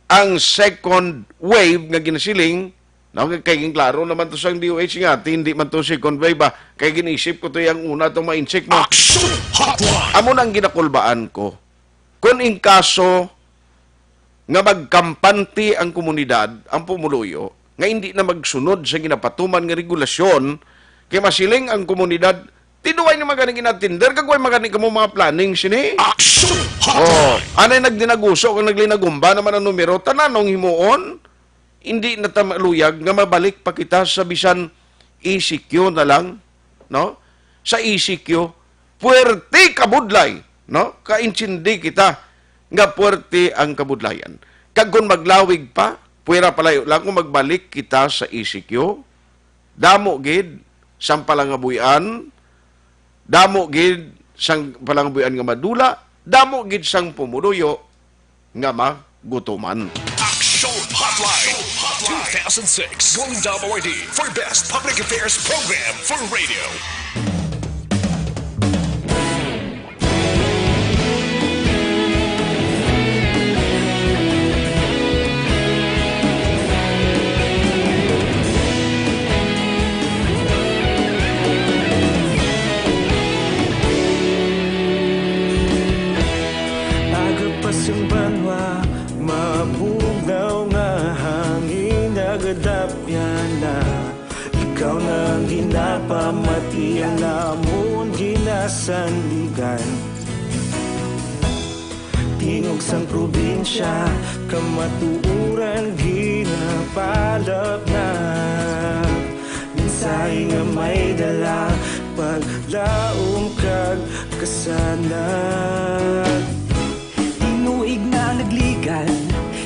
ang second wave nga ginasiling, no, kay, kay klaro naman to sang D O H nga, ti hindi man to second wave, ah. Kay ginisip ko to yung una tong ma-insik mo. Action Hotline. Amo na ang ginakulbaan ko. Kung in kaso nga magkampante ang komunidad, ang pumuluyo, nga hindi na magsunod sa ginapatuman nga regulasyon, kay masiling ang komunidad, "Tinuay ni magani ginatender, kag way magani kamo mga planning sini." Action Hotline. Oh, anay nagdinaguso kag naglinagumba naman ang numero, tanan ang himuon, hindi na ta maluyag nga mabalik pa kita sa bisan E C Q na lang, no? Sa E C Q, puwerte kabudlay, no? Kaintindi kita nga puwerte ang kabudlayan. Kag kon maglawig pa, pwera palayo lang kung magbalik kita sa E C Q, damo gid sang palangabuy-an, damo gid sang palangabuy-an nga madula, damo gid sang pumuluyo nga magutuman. Action Hotline two thousand six Golden Dome Awardee for Best Public Affairs Program for Radio. Aga pa sang banwa, mabugnaw nga hangin nagadapyan na. Ikaw na ang ginapamati, ang amon ginasandigan. Tingog sang probinsya, kamatuoran ginapalapnag. Mensahe nga may dala, paglaom kag kasanag. Tinuig na nagligan,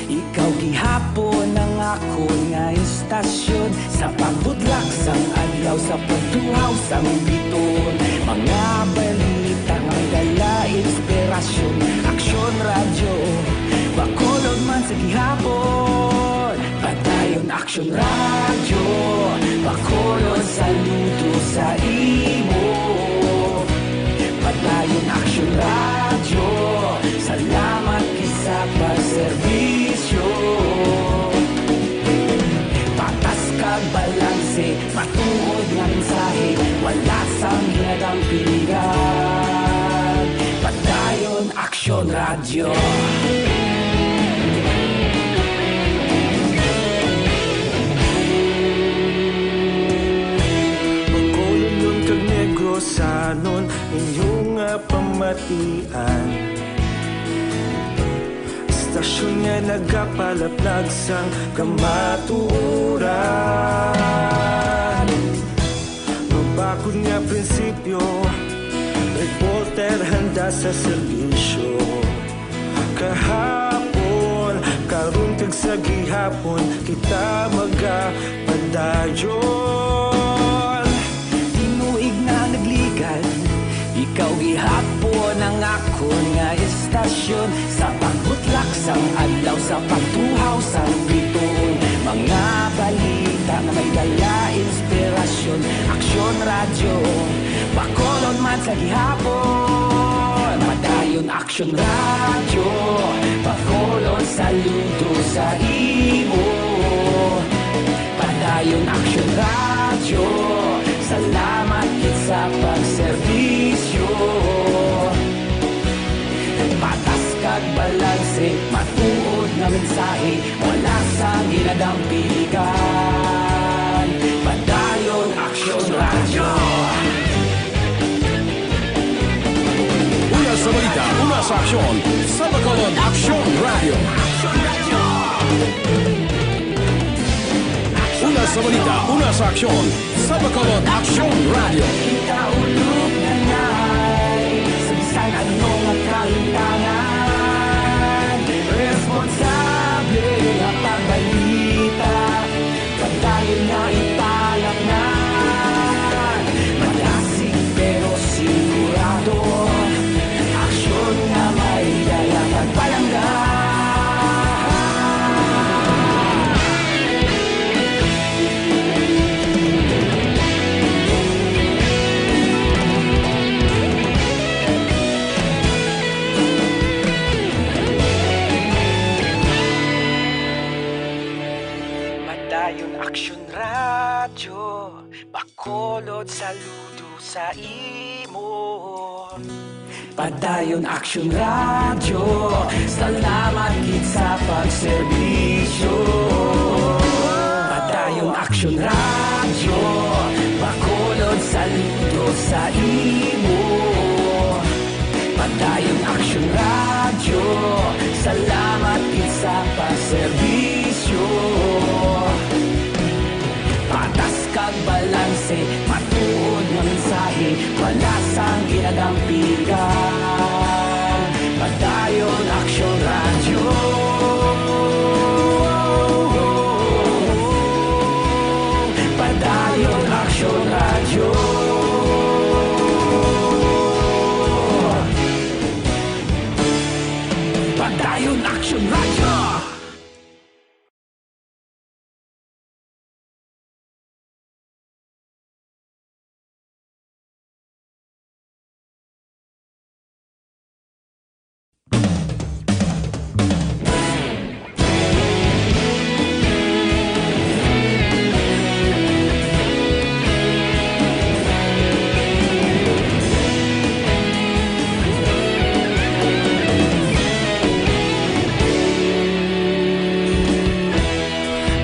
ikaw gihapon ang akon nga istasyon. Sa pagbudlak sang adlaw, sa pagtuhaw sang biton, mga balita nga may dala inspirasyon. Aksyon Radyo, Bacolod man sa gihapon. Padayon Aksyon Radyo, Bacolod, saludo sa imo. Padayon Aksyon Radyo, salamat gid sa pagserbisyo. Patas kag balanse, matuod nga mensahe, wala sang ginadampiligan. Padayon Aksyon Radyo. Bacolodnon kag Negrosanon, inyo nga pamatian. Istasyon nga nagapalaplag sang kamatuoran. Mabakod nga prinsipyo, reporter handa sa serbisyo. Kahapon, karon kag sa gihapon, kita magapadayon. Tinuig na nagligan, ikaw gihapon ang akon nga istasyon. Sa pagbutlak sang adlaw, sa pagtuhaw sang bituon, mga balita nga may dala inspirasyon. Aksyon Radyo, Bacolod man sa gihapon. Padayon Aksyon Radyo, Bacolod, saludo sa imo. Padayon Aksyon Radyo, salamat gid sa pagserbisyo. Patas kag balanse, matuod nga mensahe, wala sang ginadampiligan. Padayon Aksyon Radyo. Una sa balita, una sa aksyon, sa Bacolod Aksyon Radyo. Una sa balita, una sa aksyon, sa Bacolod Aksyon Radyo. Kita ulog na nay, sa bisan ano nga kahintangan, responsable nga pagbalita, padayon nga ipalapngan. Malasig pero sigurado, aksyon nga may dala pagpalangga. Padayon Aksyon Radyo, Bacolod, saludo sa imo. Padayon Aksyon Radyo, salamat gid sa pagserbisyo. Padayon Aksyon Radyo, Bacolod, saludo sa imo. Padayon Aksyon Radyo, salamat gid sa pagserbisyo. Patas kag balanse, matuod nga mensahe. Wala sang ginadampigan. Padayon Aksyon Radyo. Padayon Aksyon Radyo. Padayon Aksyon Radyo.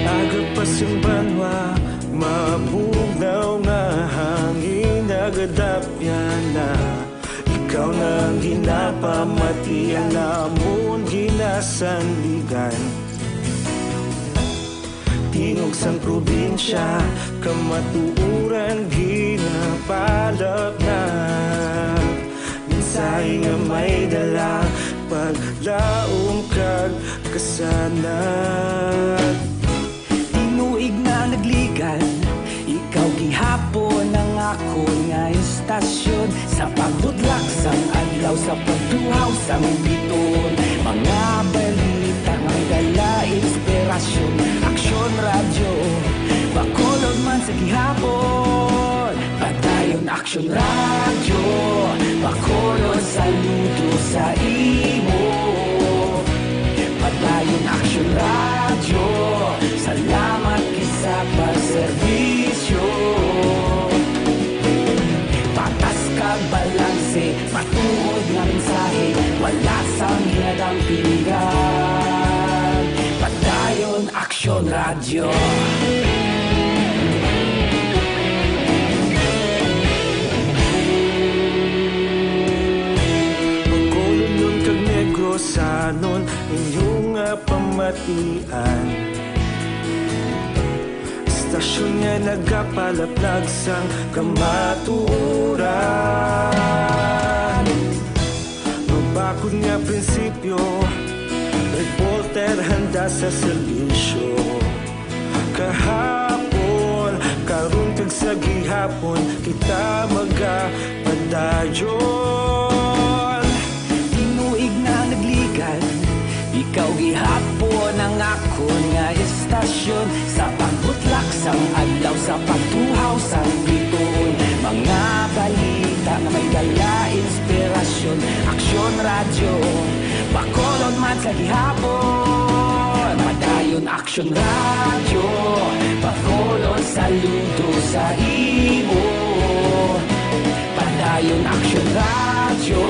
Aga pa sing banwa, mabugnaw nga hangin nagadapyan na. Ikaw na ang ginapamatian namon ginasandigan. Tingog sang probinsya, kamatuoran ginapalapnag. Mensahe nga may dala, paglaom kag kasanag. Tinuig na nagligan, ikaw gihapon ang akon nga istasyon. Sa pagbudlak sang adlaw, sa pagtuhaw sang bituon, mga balita nga may dala inspirasyon. Aksyon Radyo, Bacolod man sa gihapon. Padayon Aksyon Radyo, Bacolod, saludo sa imo. Padayon Aksyon Radyo, salamat gid sa pagserbisyo. Patas kag balanse, matuod nga mensahe, wala sang ginadampigan. Padayon Aksyon Radyo. Bacolodnon kag Negrosanon, inyo nga pamatian. Istasyon nga nagapalaplag sang kamatuoran. Mabakod nga prinsipyo, reporter handa sa serbisyo. Kahapon, karon kag sa gihapon, kita magapadayon. Tinuig na nagligan, ikaw gihapon ang akon nga istasyon. Sa pagbutlak sang adlaw, sa pagtuhaw sang bituon, mga balita nga may dala inspirasyon. Aksyon Radyo, Bacolod man sa gihapon. Padayon Aksyon Radyo, Bacolod, saludo sa imo. Padayon Aksyon Radyo,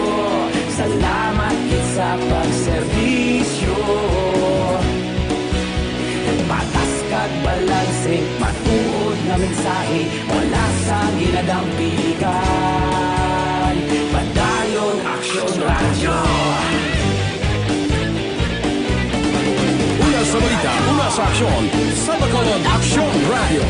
salamat gid sa pagserbisyo. Patas kag balanse, matuod nga mensahe, wala sang ginadampigan. Padayon Aksyon Radyo. Una sa balita, una sa aksyon, sa Bacolod Aksyon Radyo.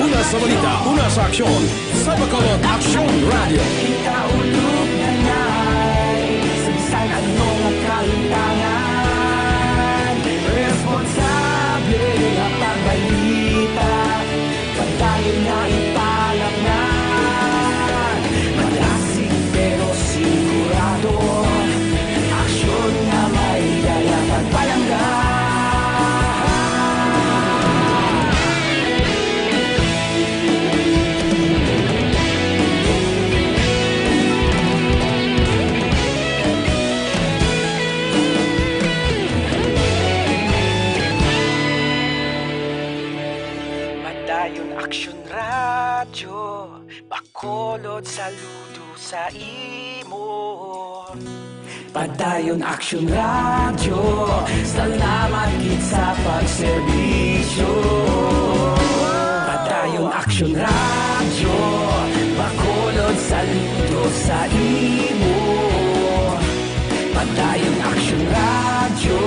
Una sa balita, una sa aksyon, sa Bacolod Aksyon Radyo. Kita ulog na nay, sa bisan ano nga kalintangan, responsable nga pagbalita. Padayon nga ipalapngan, madasig pero sigurado. Aksyon nga may dala pagpalangga. Padayon Aksyon Radyo, Bacolod, saludo sa imo. Padayon Aksyon Radyo, salamat gid sa pagserbisyo. Padayon Aksyon Radyo, Bacolod, saludo sa imo. Padayon Aksyon Radyo,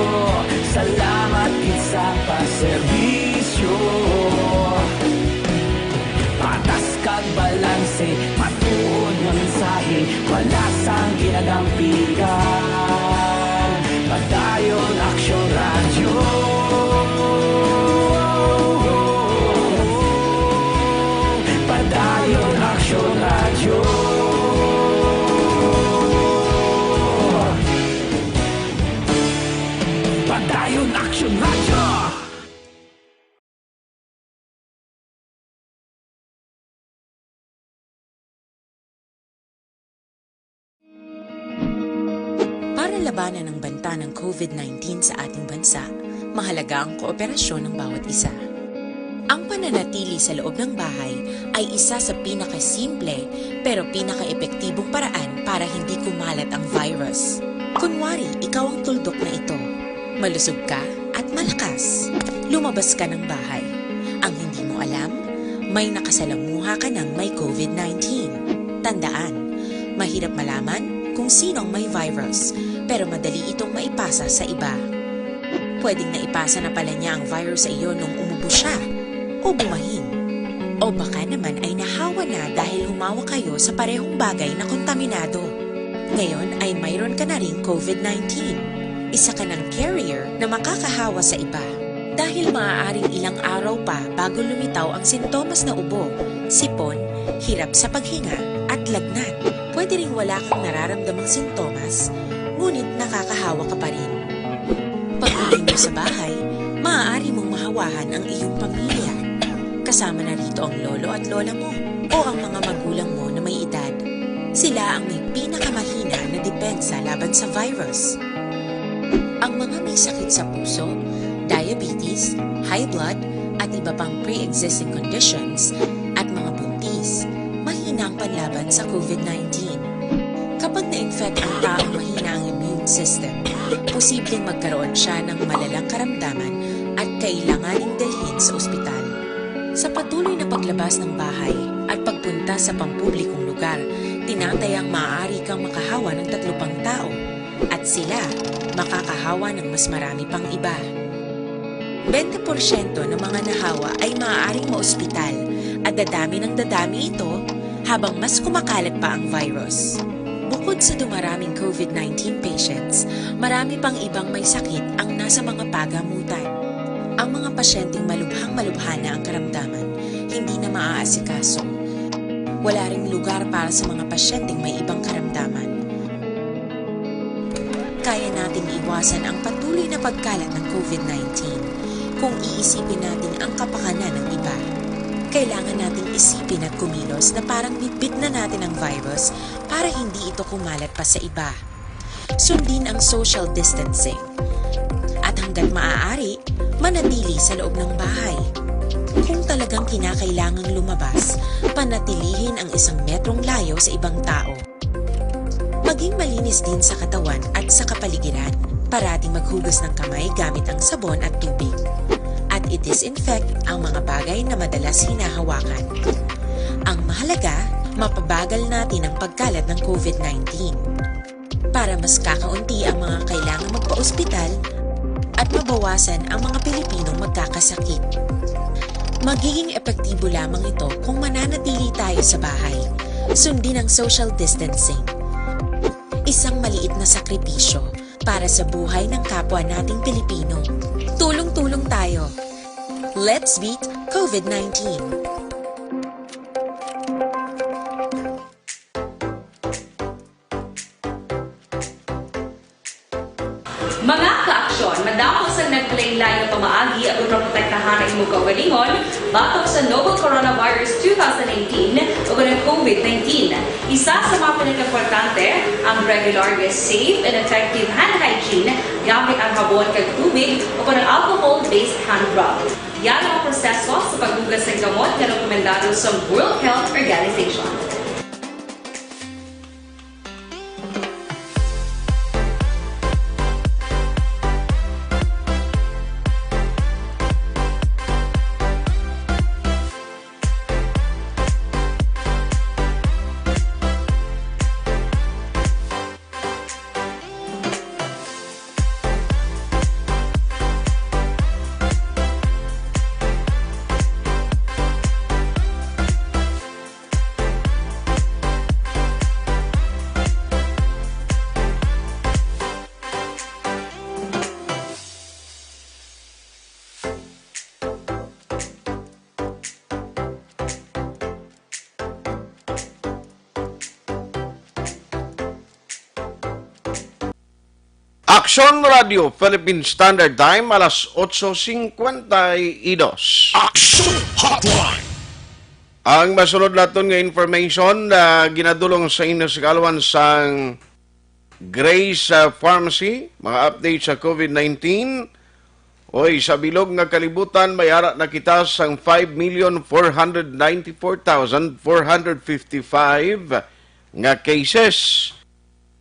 salamat gid sa pagserbisyo. Para labanan ang banta ng COVID nineteen sa ating bansa, mahalaga ang kooperasyon ng bawat isa. Ang pananatili sa loob ng bahay ay isa sa pinakasimple pero pinakaepektibong paraan para hindi kumalat ang virus. Kunwari, ikaw ang tuldok na ito. Malusog ka at malakas. Lumabas ka ng bahay. Ang hindi mo alam, may nakasalamuha ka ng may COVID nineteen. Tandaan, mahirap malaman kung sino ang may virus, pero madali itong maipasa sa iba. Pwedeng naipasa na pala niya ang virus sa iyo nung umubo siya o bumahin. O baka naman ay nahawa na dahil humawak kayo sa parehong bagay na kontaminado. Ngayon ay mayroon ka na ring COVID nineteen. Isa ka ng carrier na makakahawa sa iba. Dahil maaaring ilang araw pa bago lumitaw ang sintomas na ubo, sipon, hirap sa paghinga, at lagnat. Pwede ring wala kang nararamdamang sintomas, ngunit nakakahawa ka pa rin. Pag-uwi mo sa bahay, maaari mong mahawahan ang iyong pamilya. Kasama na rito ang lolo at lola mo o ang mga magulang mo na may edad. Sila ang may pinakamahina na depensa laban sa virus. Ang mga may sakit sa puso, diabetes, high blood, at iba pang pre-existing conditions, at mga buntis, mahina ang panlaban sa COVID nineteen. Kapag na-infect ang taong mahina ang immune system, posibleng magkaroon siya ng malalang karamdaman at kailanganing dalhin sa ospital. Sa patuloy na paglabas ng bahay at pagpunta sa pampublikong lugar, tinatayang maaari kang makahawa ng tatlo pang tao at sila makakahawa ng mas marami pang iba. Bente porsyento ng mga nahawa ay maaaring maospital at dadami ng dadami ito habang mas kumakalat pa ang virus. Bukod sa dumaraming COVID nineteen patients, marami pang ibang may sakit ang nasa mga pagamutan. Ang mga pasyenteng malubhang-malubha na ang karamdaman, hindi na maaasikaso. Wala ring lugar para sa mga pasyenteng may ibang karamdaman. Kaya nating iwasan ang patuloy na pagkalat ng COVID nineteen kung iisipin natin ang kapakanan ng iba. Kailangan nating isipin at kumilos na parang bitbit na natin ang virus para hindi ito kumalat pa sa iba. Sundin ang social distancing. At hanggat maaari, manatili sa loob ng bahay. Kung talagang kinakailangang lumabas, panatilihin ang isang metrong layo sa ibang tao. Maging malinis din sa katawan at sa kapaligiran. Parating maghugas ng kamay gamit ang sabon at tubig. At i-disinfect ang mga bagay na madalas hinahawakan. Ang mahalaga, mapabagal natin ang pagkalat ng COVID nineteen. Para mas kakaunti ang mga kailangang magpa-ospital at mabawasan ang mga Pilipinong magkakasakit. Magiging epektibo lamang ito kung mananatili tayo sa bahay. Sundin ang social distancing. Isang maliit na sakripisyo para sa buhay ng kapwa nating Pilipino. Tulong-tulong tayo. Let's beat COVID nineteen. Mga ka-aksyon, madamo sang naglain-lain nga pamaagi agud maprotektahan ang imong kaugalingon batok sa novel coronavirus two thousand nineteen o ang COVID nineteen. Isa sa mga pinakaimportante, ang regular nga safe and effective hand hygiene gamit ang habon kag tubig o ang alcohol-based hand rub. Yan ang proseso sa paghugas ng gamot nga rekomendado sa World Health Organization. Aksyon Radio Philippine Standard Time, alas otso cincuenta y dos. Aksyon Hotline. Ang masunod naton nga information na ginadulong sa inyo sa kalwan sang Grace, ah, Pharmacy, mga update sa COVID nineteen. Oy, sa bilog nga kalibutan, may ara na kita sang five million four hundred ninety-four thousand four hundred fifty-five nga cases.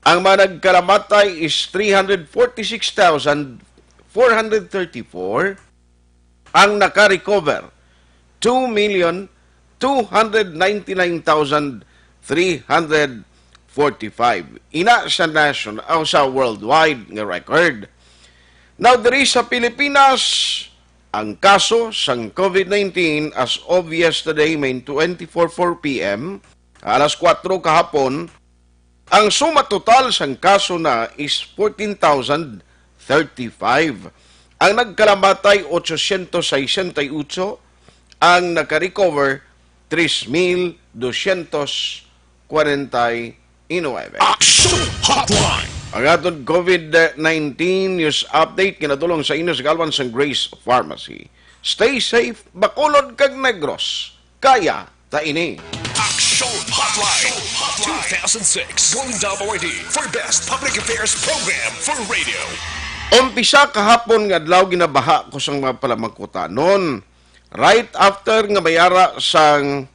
Ang mga nagkalamatay is three hundred forty-six thousand four hundred thirty-four. Ang naka-recover, two million two hundred ninety-nine thousand three hundred forty-five. Ina sa national, o sa worldwide nga record. Now, diri sa Pilipinas, ang kaso sang COVID nineteen as of yesterday, May twenty-four, four p m, alas kuwatro kahapon, ang suma total sang kaso na is fourteen thousand thirty-five. Ang nagkalamatay, ochocientos sesenta y ocho. Ang naka-recover, tres mil dosyentos kwarenta y nuebe. Action Hotline. Ang aton COVID nineteen news update ginadulong sa inyo sa kalwan sang Grace Pharmacy. Stay safe, Bacolod kag Negros. Kaya ta ini. Action Hotline two thousand six Golden Dove Awardee for Best Public Affairs Program for Radio. Umpisa kahapon nga adlaw, ginabaha ko sang mga palamangkutanon. Right after nga may ara sang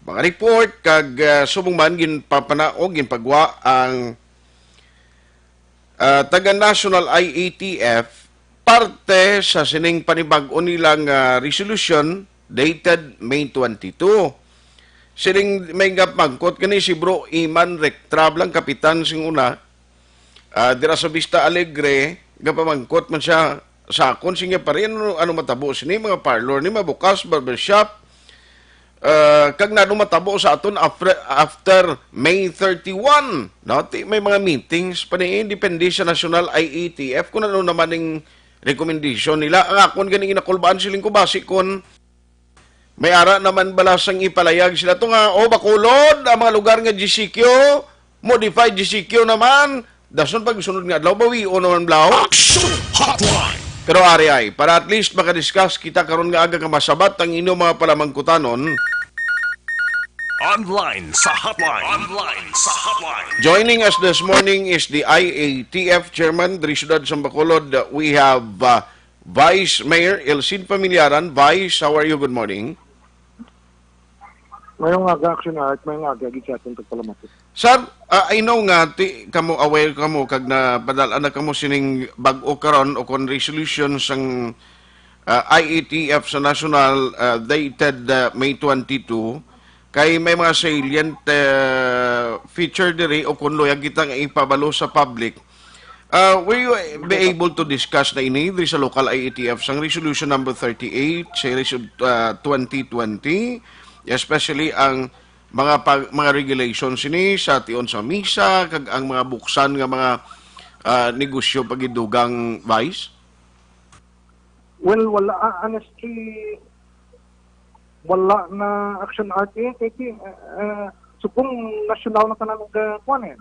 mga report kag, ah, subong man ginpapanaog, ginpagwa ang, ah, taga National I A T F, parte sa sining panibag-o nila nga resolution dated May twenty-two. Sining may nga pangkot kani si Bro Iman Rectrab lang, kapitan sing una, ah, dira sa Vista Alegre, gapamangkot man siya sa akon, siya pa rin, ano, ano matabo sini, mga parlor ni mabukas, barbershop, ah, kag nano matabo sa aton after, after May thirty-one, no? Ti-, may mga meetings pa ni, depende sa National I A T F kung ano naman ning recommendation nila. Ang akon gani ginakulbaan siling ko, basi kon may ara naman bala sang ipalayag sila to nga, "O, Bacolod, ang mga lugar nga G C Q, modified G C Q naman, dason pag sunod nga adlaw, bawion naman blaw." Action Hotline. Pero ari ay, para at least makadiscuss kita karon nga aga nga masabat ang inyong mga palamangkutanon. Online sa hotline. Online sa hotline. Joining us this morning is the I A T F chairman diri siyudad sa Bacolod. We have, uh, Vice Mayor Elcid Familiaran. Vice, how are you? Good morning. Mayong aga, Action Art. Mayong aga gid sa aton pagpalamati. Sir, ah, I know nga ti kamo, aware kamo kag napadal-an na kamo sining bag-o karon o kon resolution sang, ah, I A T F sa national, ah, dated, ah, May twenty-two, kay may mga salient, ah, feature diri o kon luyag kita nga ipabalo sa public. Uh, were you, uh, be able to discuss na ini diri sa local I A T F sang resolution number thirty-eight, series of, uh, twenty twenty, especially ang mga pag-, mga regulations ini sa tion sa misa kag ang mga buksan nga mga, uh, negosyo pag-idugang, Vice? Well, wala, ah, honestly, wala na, Action Art, eh, kay, ah, ah, subong nasyonal na tanan ang ga-, kuwan, eh.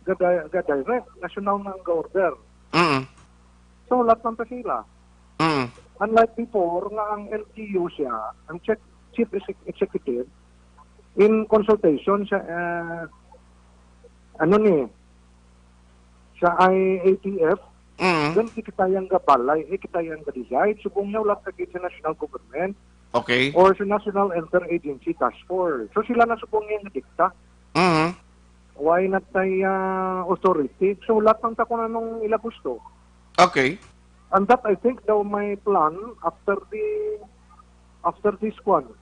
Ga-, ga-, ga-direct, nasyonal na ang ga-order. Mm. So, lahat man ta sila. Mm. Unlike before, nga ang L G U siya, ang check-, chief exec-, executive, in consultation sa, ah, ano ni, sa I A T F, Mm. then di kita yang gabalay, eh, kita yang ga-decide. Subong niya, wala ka gid sa national government Okay. or sa National Interagency Task Force. So, sila na subong yang dikta. Mm. Why not tay, ah, authority? So, lahat ng takon anong ila gusto. Okay. And that, I think, daw may plan after the, after this one.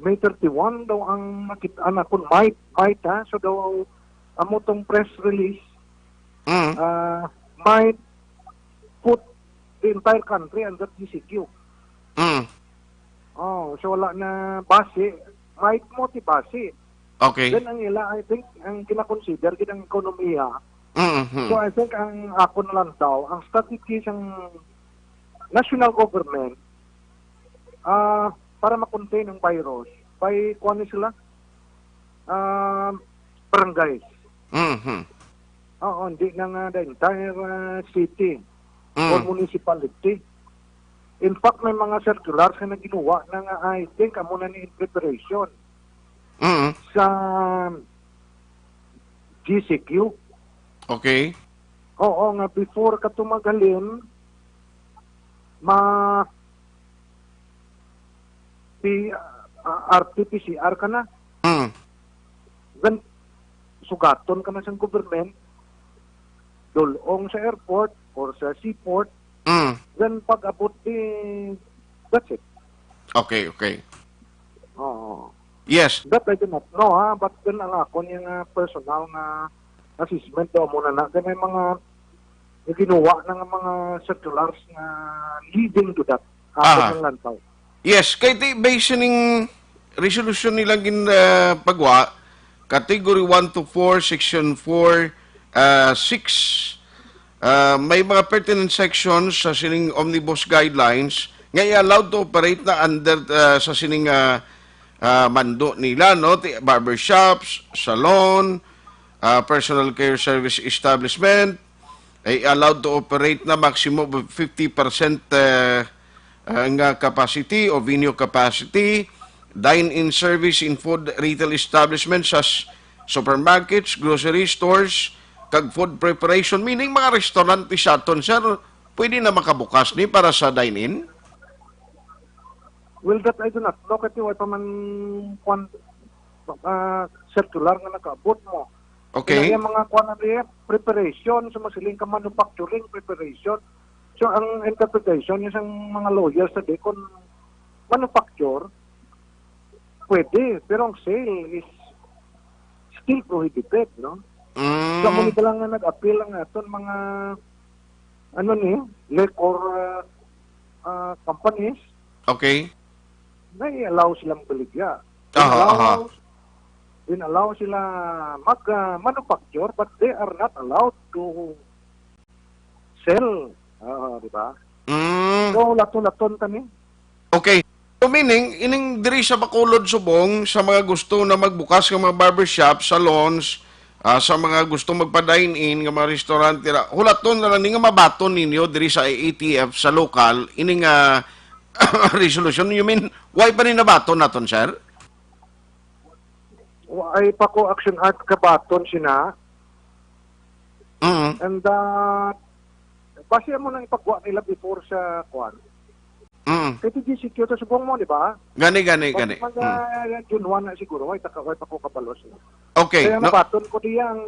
May thirty-one daw ang nakita na kung might, might, ha? So daw, amo tong press release, Mm. ah, might put the entire country under G C Q. Mm. Oh, so wala na basi, might mo ti basi. Okay. Then ang ila, I think, ang kinakonsider gid ang ekonomiya. Mm-hmm. So I think ang ako na lang daw, ang strategy sang national government, ah, para ma-contain ang virus, by, kuwan ni sila, ah, barangays. Mm-hmm. Oo, hindi na nga the entire, ah, city or Mm. municipality. In fact, may mga circulars nga naginuwa na nga, I think, amo na ni in preparation Mm. sa G C Q. Okay. Oo, nga before ka tumagalim, ma-, P-, ah, R T P C R ka na. Mm. Then, sugaton ka na sang government, dulong sa airport or sa seaport, Mm. then pag-abot di, that's it. Okay, okay. Oo. Yes. That I do not know, ha? But then ang akon yung, ah, personal nga assessment daw muna na, kaya may mga, may ginawa na nga mga circulars nga leading to that. Aha. Akon ang lantaw. Yes, kay ti, based sining resolution nilang gin, ah, pagwa, Category one to four, Section four, ah, six, ah, may mga pertinent sections sa sining omnibus guidelines nga i-allowed to operate na under, ah, sa sining, ah, ah, mando nila, no? Ti-, barbershops, salon, ah, personal care service establishment, ay allowed to operate na maximum of fifty percent, eh, ah, nga capacity o venue capacity, dine-in service in food retail establishments such supermarkets, grocery stores, kag food preparation, meaning mga restaurant sa aton, sir, pwede na makabukas ni para sa dine-in? Well, that I do not know, kasi wala pa man, kwan, ah, circular nga nakaabot mo. Okay. Kaya yung mga kwan na rin, preparation, so masiling ka manufacturing preparation. So, ang interpretation yung isang mga lawyers sa di, kung manufacture, pwede, pero ang sale is still prohibited, no? Mm. So, amo ni lang nga nag-appeal ang aton mga, ano ni, liquor, uh, uh, companies. Okay. May allow silang baligya. Aha, aha. Allow, allow sila mag, uh, manufacture, but they are not allowed to sell. Ah, di ba? Mm. So, lato-laton kami. Okay. So, meaning, ining diri sa Bacolod, Subong, sa mga gusto na magbukas nga mga barbershop, salons, ah, sa mga gusto magpa-dine-in nga mga restaurant, tira, hulaton na lang ni nga mabaton ninyo diri sa A T F sa lokal, ining, ah, resolution. You mean, why pa ni nabaton naton, sir? Wa-, ay pa ko action art kabaton sina. Mm. And, uh, base mo nang ipagwa nila before sa kwan. Mm. Kay T G C Q to subong mo, di ba? Gani, gani, Base gani. Mag, Mm. uh, June one na siguro, ay, taka, ay, pa ko kabalos. Okay, Kaya no. nabaton ko diya ang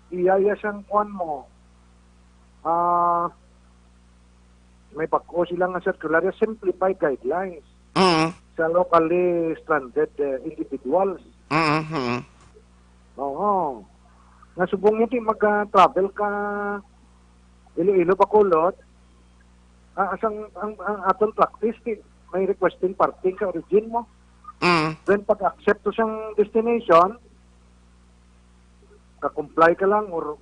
iyaya sang kwan mo. Ah, may bag-o sila nga circular, simplified guidelines Mm. sa locally stranded, eh, individuals. Mm, mm. Oo. Nga subong yun, di mag-travel ka Iloilo, Bacolod, ah, asang, ang, ang aton practice, di, may requesting parking sa origin mo. Mm. Then, pag-accept to siyang destination, ka-comply ka lang or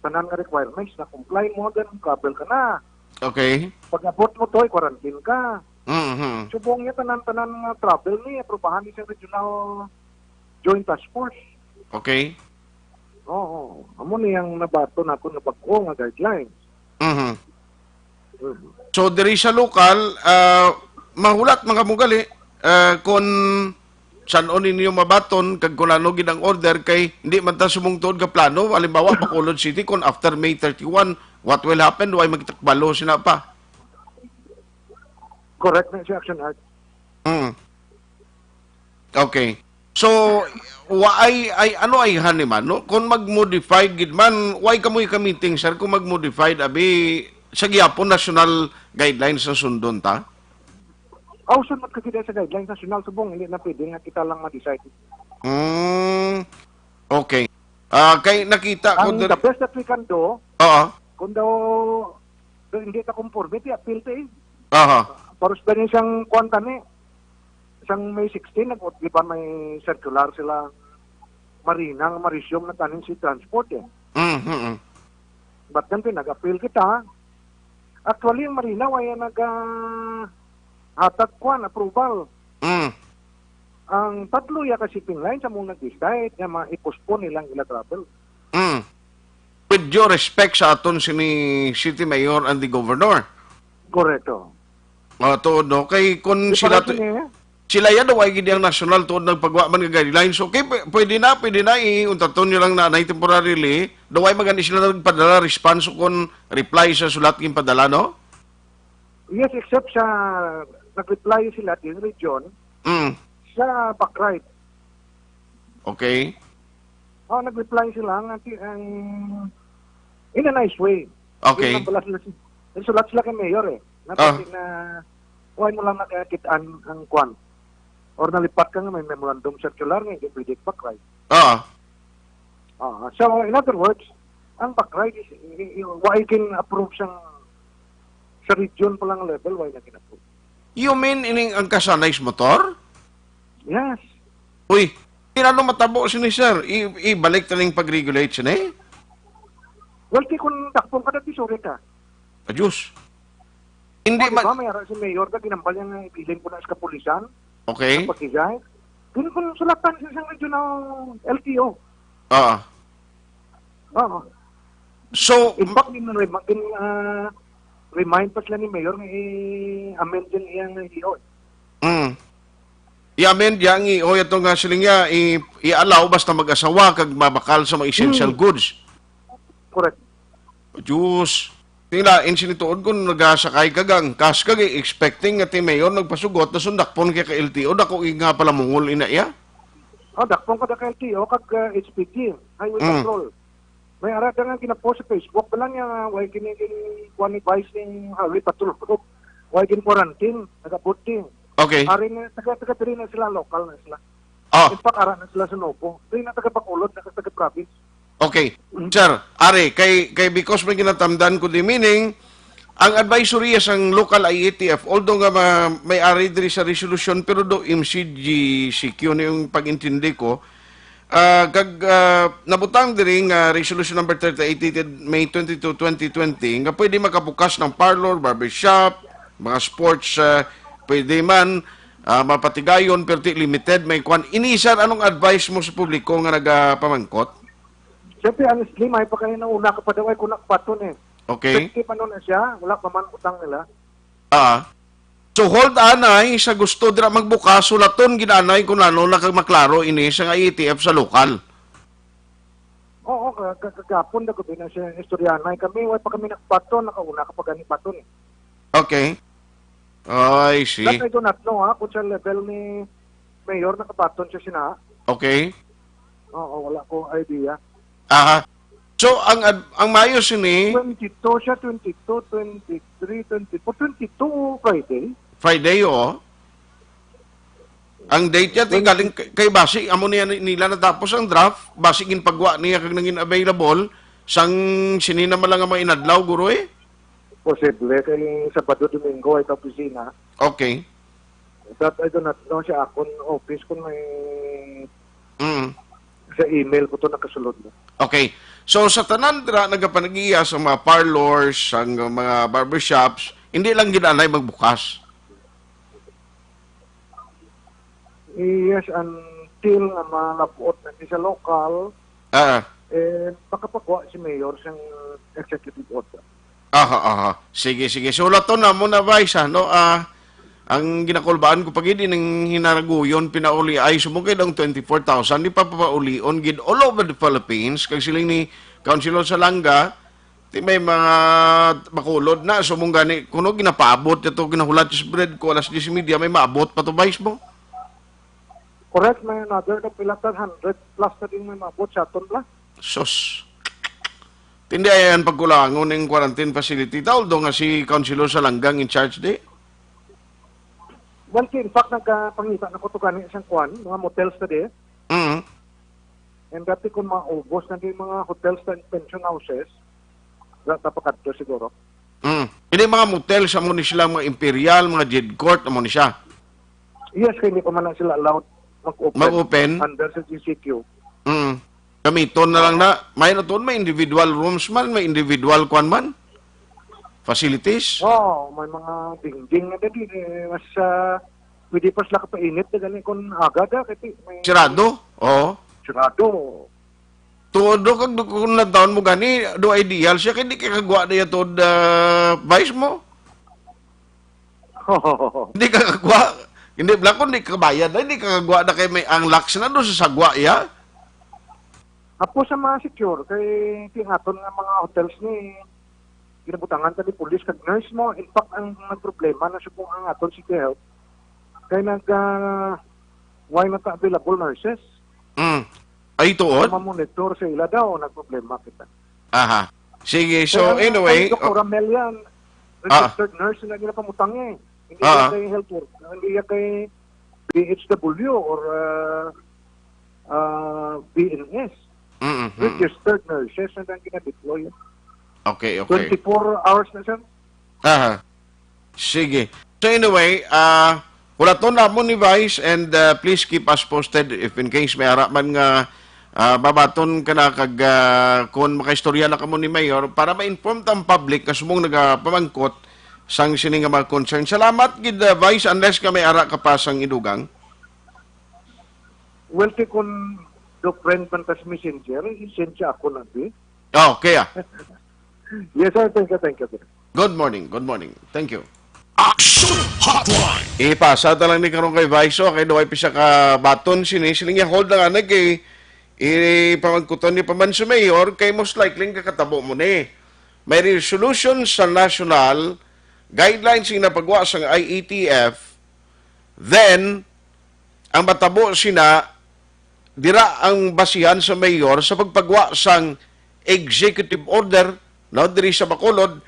tanan nga requirements na comply mo, then travel ka na. Okay. Pag-abot mo to, i-quarantine ka. Mhm. Subong niya, tanan-tanan nga travel ni, aprubahan ni sa Regional Joint Task Force. Okay. Oo. Amo ni ang nabato na ako nga bag-o nga guidelines. Mhm. Mhm. So, diri sa lokal, ah, mahulat man kamo gali, ah, kung san-o ninyo mabaton kag kung ano gid ang order, kay hindi man ta sumungtod ka plano. Halimbawa, Bacolod City, kung after May thirty-one, what will happen? Way magtakbalo sina pa? Correct na si Action Art. Mm. Okay. So, wa-, ay, ay, ano ay han ni man, no? Kung mag-modified gid man, why kamoy ka-meeting, sir, kung mag-modified, abi, sa gihapon national guidelines na sundon ta? Aw, sunod ka gid sa guidelines national, subong, hindi na pwede nga kita lang ma-decide. Hmm. Okay. Ah, kay nakita ko Ang din the best that we can do, Oo. kung daw, daw hindi ka conformity, appeal to eh. Aha. Paros ba niya siyang kwan tani? Isang May sixteen, nag-, di ba may circular sila, Marina, nga ma-resume na tanin si transport eh. Mm, mm, mm. But then, nag-appeal kita. Actually, ang Marina, wala nag, ah, hatag kwan, approval. Mm. Ang tatlo ya ka shipping line sa mong nag-decide nga ma-postpone nilang ila travel. Mm. due respect sa aton sini City Mayor and the Governor. Correcto. Ah, tuod, no? Kay kung Di sila para to, sini, sila yan daw ay gid ang national tuod nagpagwa man nga guidelines. So, okay, pw-, pwede na, pwede na, iuntaton nyo lang na, na temporarily. Daw ay magani sila nagpadala response o kung reply sa sulat yung padala, no? Yes, except sa nag-reply sila din region Mm. sa Bakride. Okay. Oh, nag-reply sila nga ti-, ang, in a nice way. Okay. Yun lang pala sila si-, nagsulat sila kay Mayor eh. Ah. Napati na, why mo lang nakakit-an ang kwan? Or nalipat ka nga may memorandum circular nga hindi pwede Bakride. Ah. Ah, so, in other words, ang Bakride is, i-, i-, why can approve sang, sa region pa lang level, why na kin-approve? You mean ining ang kasanay sa motor? Yes. Uy, ano matabo sini, sir? I-, ibalik ta ning pag-regulate sini? Well, di kung dakpon ka, dati sorry ka. Adios. Hindi Oh, di man ba, may ara si Mayor ka, ginambal niya nga ibilin ko na sa kapulisan, Okay. sa pag-resign. Di ko sulatan sa isang regional L T O. Ah. Oo. So, In fact, din, rem-, din, ah, remind pa sila ni Mayor nga i-amend yung iyang E O. Mm. I-amend yang E O ato nga siling niya, i-, i-allow basta mag-asawa kag mabakal sa mga essential Hmm. goods. Correct. Diyos. Tingla, in sinituod kung nagasakay ka gang, kas ka gi-, expecting nga ti Mayor nagpasugot na sundakpon kay ka L T O, dako nga pala mungol ina iya? Oh, dakpon ka da ka L T O, kag, ah, H P G, Highway Mm. Patrol. May ara ka nga ginapost sa Facebook, wala niya nga, why kini gin-, kuwan ni Vice ning Highway Patrol Group? Why gin-quarantine? Nagabot din. Okay. Ari na, taga, taga diri na sila, local na sila. Ah. In fact, ara na sila sa Nobo. Diri na taga Bacolod, na taga province. Okay. Mm. Sir, ari, kay, kay because may ginatamdan ko di meaning, ang advisory sang local I E T F, although nga ma-, may ari diri sa resolution, pero do M C G C Q na yung pag-intindi ko, Ah, kag, ah, nabutang diri nga Resolution Number thirty-eight dated May twenty-two, twenty twenty, nga pwede makabukas ng parlor, barbershop, mga sports, ah, pwede man, ah, mapatigayon, pero ti limited, may kwan. Ini, sir, anong advice mo sa publiko nga nagapamangkot? Siyempre, honestly, may pa kayo na una ka pa daw ay kunak paton eh. Okay. Effective ano na siya, wala pa man utang nila. Ah. So, hold anay sa gusto dira magbukas, sulaton gid anay kung ano na kag maklaro ini sa nga E T F sa lokal. Oo, ka-, ka-, kagapon na gabi na siya istoryahanay. Kami, way pa kami nagbaton, nakauna ka pa gani baton eh. Okay. I see. That I do not know, ha, kung sa level ni Mayor nakabaton siya sina. Okay. Oo, wala ko idea. Aha. So, ang ad-, ang mayo sini Twenty-two siya, twenty-two, twenty-three, twenty-four, twenty-two, Friday. Friday, oo. Ang date niya, ti Twenty galing kay, kay basi, amo niya ni-, nila natapos ang draft, basi ginpagwa niya kag nangin available, sang sini na man lang ang mga inadlaw, guro, eh. Posible, kay Sabado, Domingo, ay opisina. Okay. That I do not know sa akon office kung may Mm. sa email ko to nakasulod na. Okay. So, sa tanan dira, nagapanag-iya sa mga parlors, ang mga barbershops, hindi lang gid anay magbukas. Yes, until nga malabot na ni sa lokal, Ah. eh, makapagwa si Mayor sang executive order. Aha, aha. Sige, sige. Sulaton na mo na, Vice, ha, no? Ah, ang ginakulbaan ko pa gid, ang hinaraguyon, pinauli ay sumugid ang twenty-four thousand, di pa papaulion gid all over the Philippines. Kag siling ni Councilor Salanga, ti may mga makulod na, sumong gani, kuno ginapaabot ito, ginahulat sa bread ko, alas diyes y media, may maabot pa to, Vice mo? Correct, may another na pila ka hundred plus na din may maabot sa aton, bla. Sus. Tindi ay ang pagkulangon ng quarantine facility ta, although nga si Councilor Salanga ang in charge di. Well, in fact, nagpangita na ko to gani isang kwan, mga motels na di. Mm. And dati kung maubos na di mga hotels and pension houses, wala ta pakadto siguro. Mm. Hindi mga motel sa mo ni sila, mga Imperial, mga Jed Court, amo ni siya. Yes, kay hindi pa man na sila allowed mag-open Mag-open? under sa G C Q. Mm. Gamiton na lang na. May na tuon, may individual rooms man, may individual kwan man. Facilities. Oo, may mga dingding na gani, eh, mas, ah, pwede pa sila kapainit na gani kung aga da, kasi may Sirado? Oo. Sirado. Tuod, do, kag do, kung nagtaon mo gani, do ideal siya, kay di ka kagwa na yan tuod, ah, Vice mo. Hindi ka kagwa. Hindi, bla, kung di ka bayad na, hindi ka kagwa na kay may ang locks na do sa sagwa, ya? Apo sa mga secure, kay ti aton nga mga hotels ni ginabutangan ta ni pulis kag nurse mo. In fact, ang nagproblema na subong ang aton City Health, kay nag, ah, why not available nurses? Mm. Ay, tuod? Nga mamonitor sa ila daw, nagproblema kita. Aha. Sige, so Kaya ang anyway, Doktor oh, Amel yan, ah, registered nurse na ginapamutang eh. Hindi Ah. yan kay health work, hindi yan kay B H W or, ah, ah, B N S. Mm-hmm. Registered nurses na lang ginadeploy. Okay, okay. Twenty-four hours na, sir. Aha. Sige. So anyway, ah, hulaton namon ni Vice and, ah, please keep us posted if in case may ara man nga, ah, babaton ka na kag, ah, kung makaistorya na kamo ni Mayor para ma-inform ta ang public nga subong nagapamangkot sang sini nga mga concern. Salamat gid, ah, Vice, unless ka may ara ka pa sang idugang. Well, ti kun do friend man ta sa messenger, i-send siya ako na, di? Oh, kaya. Yes, sir. Thank you, thank you, sir. Good morning, good morning. Thank you. Action Hotline. Ipasa ta lang ni karon kay Vice, oh, kay duway pisa ka baton sini. Siling niya, hold lang, anay, kay ipamangkuton ni pa man si Mayor, kay most likely kakatabo mo ni. May resolution sa national guidelines nga napagwa sang I A T F, then, ang matabo sina, dira ang basihan sa mayor sa pagpagwa sang executive order, no, diri sa Bacolod.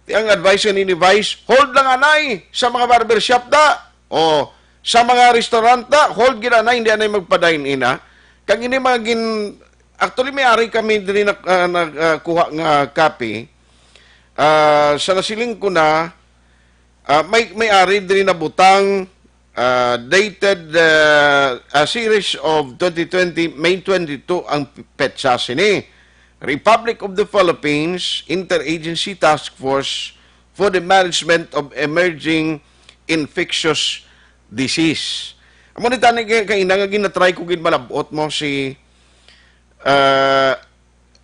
Ti ang advice ni, ni Vice, hold lang anay sa mga barbershop da. O sa mga restaurant da, hold gid anay, hindi anay magpa-dine-in, ha. Kag ini mga gin-, actually, may ari kami diri na, ah, nag, ah, kuha nga copy. Ah, sa nasiling ko na, ah, may, may ari diri na butang, ah, dated, ah, a series of twenty twenty, May twenty-two ang petsa sini. Republic of the Philippines Interagency Task Force for the Management of Emerging Infectious Disease. Amo ni tani kay, kay ina nga ginatry ko gid malabot mo si, ah,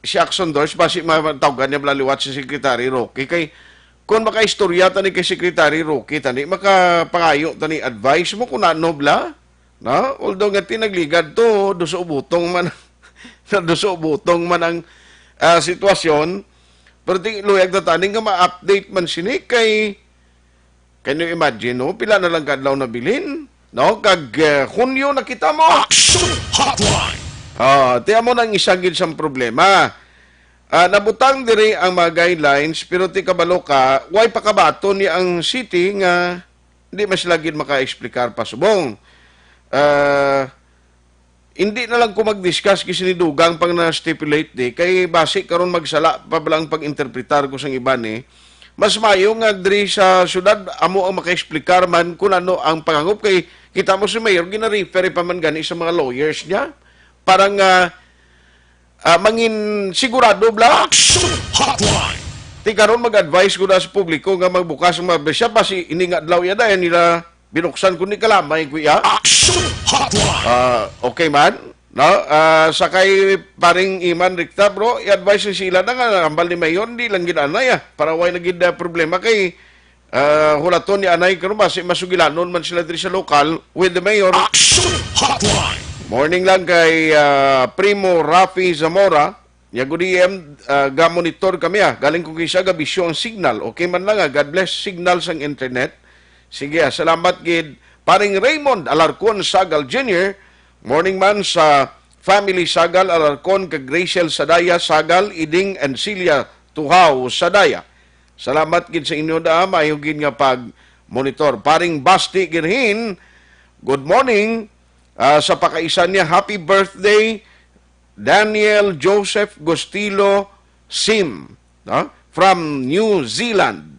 si Action Doors, basi matawgan niya bala liwat si Secretary Roque. Kay, kung makaistorya tani kay Secretary Roque, tani, makapangayo tani advice mo kung ano bala. No? Although nga tinagligad to, duso butong man, duso butong man ang, ah, sitwasyon. Pero ti, luyag ta tani nga ma-update man sini kay Can you imagine, no? Pila na lang ka adlaw nabilin, no? Kag, eh, Hunyo na kita mo. Action Hotline. Ah, ti amo nang isa gid sang problema. Ah, nabutang diri ang mga guidelines, pero ti kabalo ka, way pakabaton ni ang city nga di man sila gid maka-explicar pa subong. Ah, Hindi na lang ko mag-discuss kay sini dugang pang na-stipulate di, kay basi karon magsala pa bala ang pag-interpretar ko sang iban ni. Mas maayo nga diri sa syudad amo ang makaexplikar man kun ano ang panghangop, kay kita mo si Mayor gina-refer pa man gani sa mga lawyers niya para nga, ah, mangin sigurado bla. Action Hotline. Ti karon mag-advise ko na sa publiko nga magbukas ang mga barbershop, basi ini nga adlaw yada nila binuksan ko ni kalamay, kuya. Action Hotline. Ah, okay man, no? Ah, sa kay paring Iman Ricta, bro, i-advise ni sila na nga, hambal ni Mayor, di lang gid anay, ah. Para way na gid, ah, problema kay, ah, hulaton ni anay karon, basi masugilanon man sila diri sa lokal with the Mayor. Action Hotline. Morning lang kay, ah, Primo Rafi Zamora. Nya, good A M, ah, ga-monitor kami, ah. Galing ko kay siya, gabisyo ang signal. Okay man lang, ah. God bless signal sang internet. Sige, ah, salamat gid. Paring Raymond Alarcon Sagal Junior, morning man sa family Sagal Alarcon kag Rachel Sadaya Sagal, Iding and Celia Tuhaw Sadaya. Salamat gid sa inyo da, maayo gid nga pag-monitor. Paring Basti Girhin, good morning. Ah, sa pakaisan niya, happy birthday, Daniel Joseph Gustilo Sim, no? From New Zealand.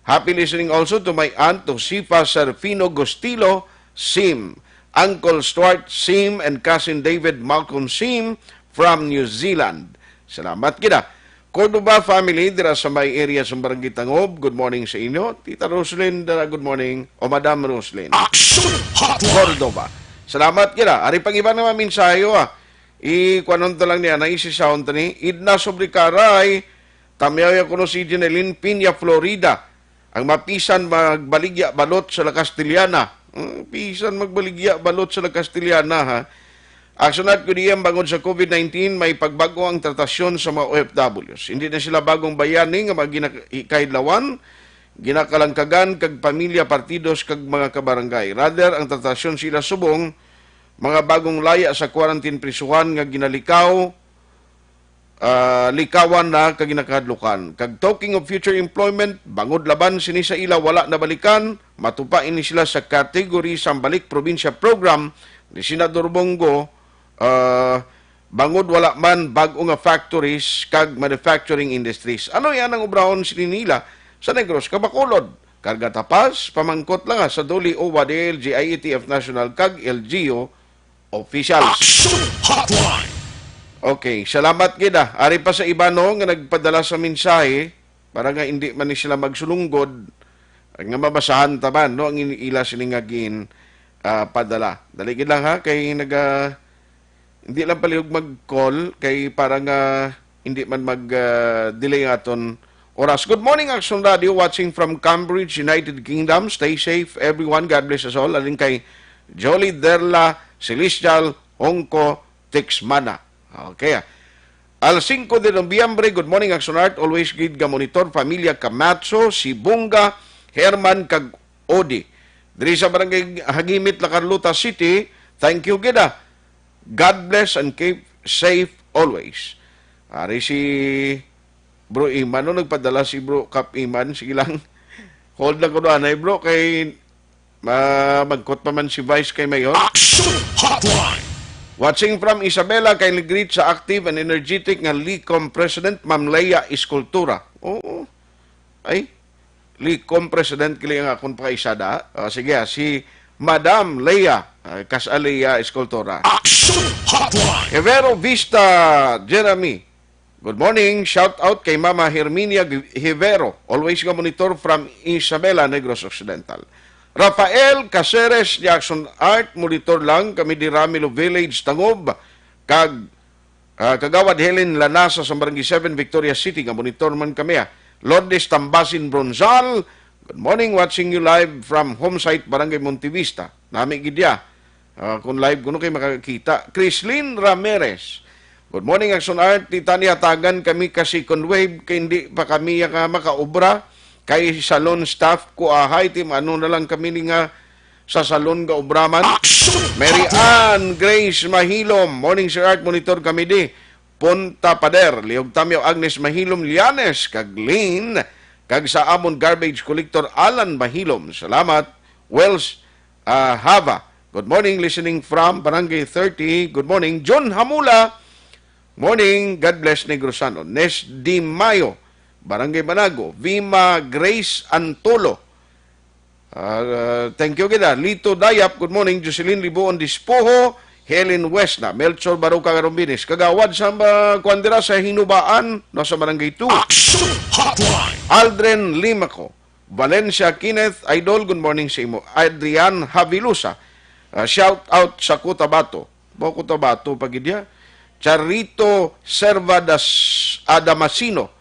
Happy listening also to my aunt Josefa Serfino Gustilo Sim, Uncle Stuart Sim, and Cousin David Malcolm Sim from New Zealand. Salamat gid, ah. Cordova family, dira sa may area sa Barangay Tangob, good morning sa inyo. Tita Roslyn, dira, good morning. O Madam Roslyn. Action Hotline. Cordova. Salamat gid, ah. Ari pang iba nga mga mensahe, ah. I-, kuanon ta lang niya, naisi sound ni Idna Sobrikaray, tamyaw ya kuno si Jeneline Piña Florida. Ang mapisan magbaligya balot sa La Castellana. Hmm, pisan magbaligya balot sa La Castellana, ha? Aksyon at Kudiam, bangod sa COVID nineteen, may pagbago ang tratasyon sa mga O F Ws. Hindi na sila bagong bayani nga mga gina-, kaidlawan, ginakalangkagan kag pamilya, partidos kag mga kabarangay. Rather, ang tratasyon sila subong mga bagong laya sa quarantine prisuhan nga ginalikaw, ah, likawan na kag ginakahadlukan. Kag talking of future employment, bangod laban sini sa ila wala nabalikan, matupa ini sila sa category sang Balik Probinsya Program ni Senador Bong Go, ah, bangod wala man bag-o nga factories kag manufacturing industries. Ano yan ang obrahon sini nila sa Negros kag Bacolod? Karga ta pas, pamangkot lang, ha, sa DOLE, OWWA, DILG, IATF National kag LGU officials. Action Hotline! Okay, salamat gid, ah. Ari pa sa iba, no, nga nagpadala sa mensahe para nga hindi man ni sila magsulunggod, nga mabasahan ta man, no, ang in-, ila sini nga gin, ah, padala. Dali gid lang, ha, kay naga-, hindi lang palihog mag-call kay para nga hindi man mag, ah, delay ang aton oras. Good morning, Action Radio, watching from Cambridge, United Kingdom. Stay safe, everyone. God bless us all. Alin kay Jolly Derla Celestial Hongko Tixmana. Okay, ah. Al cinco de Nobyembre, good morning, Action Art. Always gid ga monitor, Familia Camacho, si Bunga, Herman, kag Odi. Diri sa Barangay Hagimit, La Carlota City, thank you gid, ah. God bless and keep safe always. Ari si Bro Iman, no, nagpadala si Bro Kap Iman. Sige lang. Hold lang ko doon, ay, bro, kay ma-, magkot pa man si Vice kay Mayor. Action Hotline! Watching from Isabela, kay greet sa active and energetic nga Licom President, Ma'am Leia Escultura. Oo. Ay, Licom President, kili ang akon pakaisada. Ah, sige, ah, si Madam Leia, ah, Cas-, Leia Escultura. Action Hotline! Evero Vista, Jeremy. Good morning. Shout out kay Mama Herminia Gu-, Hivero. Always nga monitor from Isabela, Negros Occidental. Rafael Caceres, Jackson Art, monitor lang kami di Ramilo Village, Tangob. Kag, ah, Kagawad Helen Lanasa sa Barangay seven, Victoria City, nga monitor man kami, ah. Lourdes Tambasin Bronzal, good morning, watching you live from home site, Barangay Montevista. Nami gid ya. Ah, kung live kuno kay makakita. Chrislyn Ramirez. Good morning, Action Art. Tita, ni hatagan kami ka second wave kay hindi pa kami ya ka makaobra kay salon staff ko ahay. Tim, ano na lang kami ni nga sa salon ga obraman. Action! Mary Ann Grace Mahilom. Morning, Sir Art. Monitor kami di Punta Pader. Liog Tamyo Agnes Mahilom Lianes kag Lynn kag sa amon garbage collector Alan Mahilom. Salamat. Wells ah, Hava. Good morning, listening from Barangay thirty. Good morning, John Hamula. Morning, God bless Negros Occidental. Nes Di Mayo, Barangay Manago. Vima Grace Antolo. Ah, thank you gid, ah. Lito Dayap, good morning. Jocelyn Libuon Dispoho, Helen Wesna, Melchor Baroca Garumbines. Kagawad sa, ah, kuwan dira sa Hinubaan, no, sa Barangay two. Action Hotline! Aldrin Limaco. Valencia Kenneth, Idol, good morning sa imo. Adrian Havilusa, ah, shout out sa Cotabato. Ba, Cotabato pa gid ya? Charito Servadas Adamasino,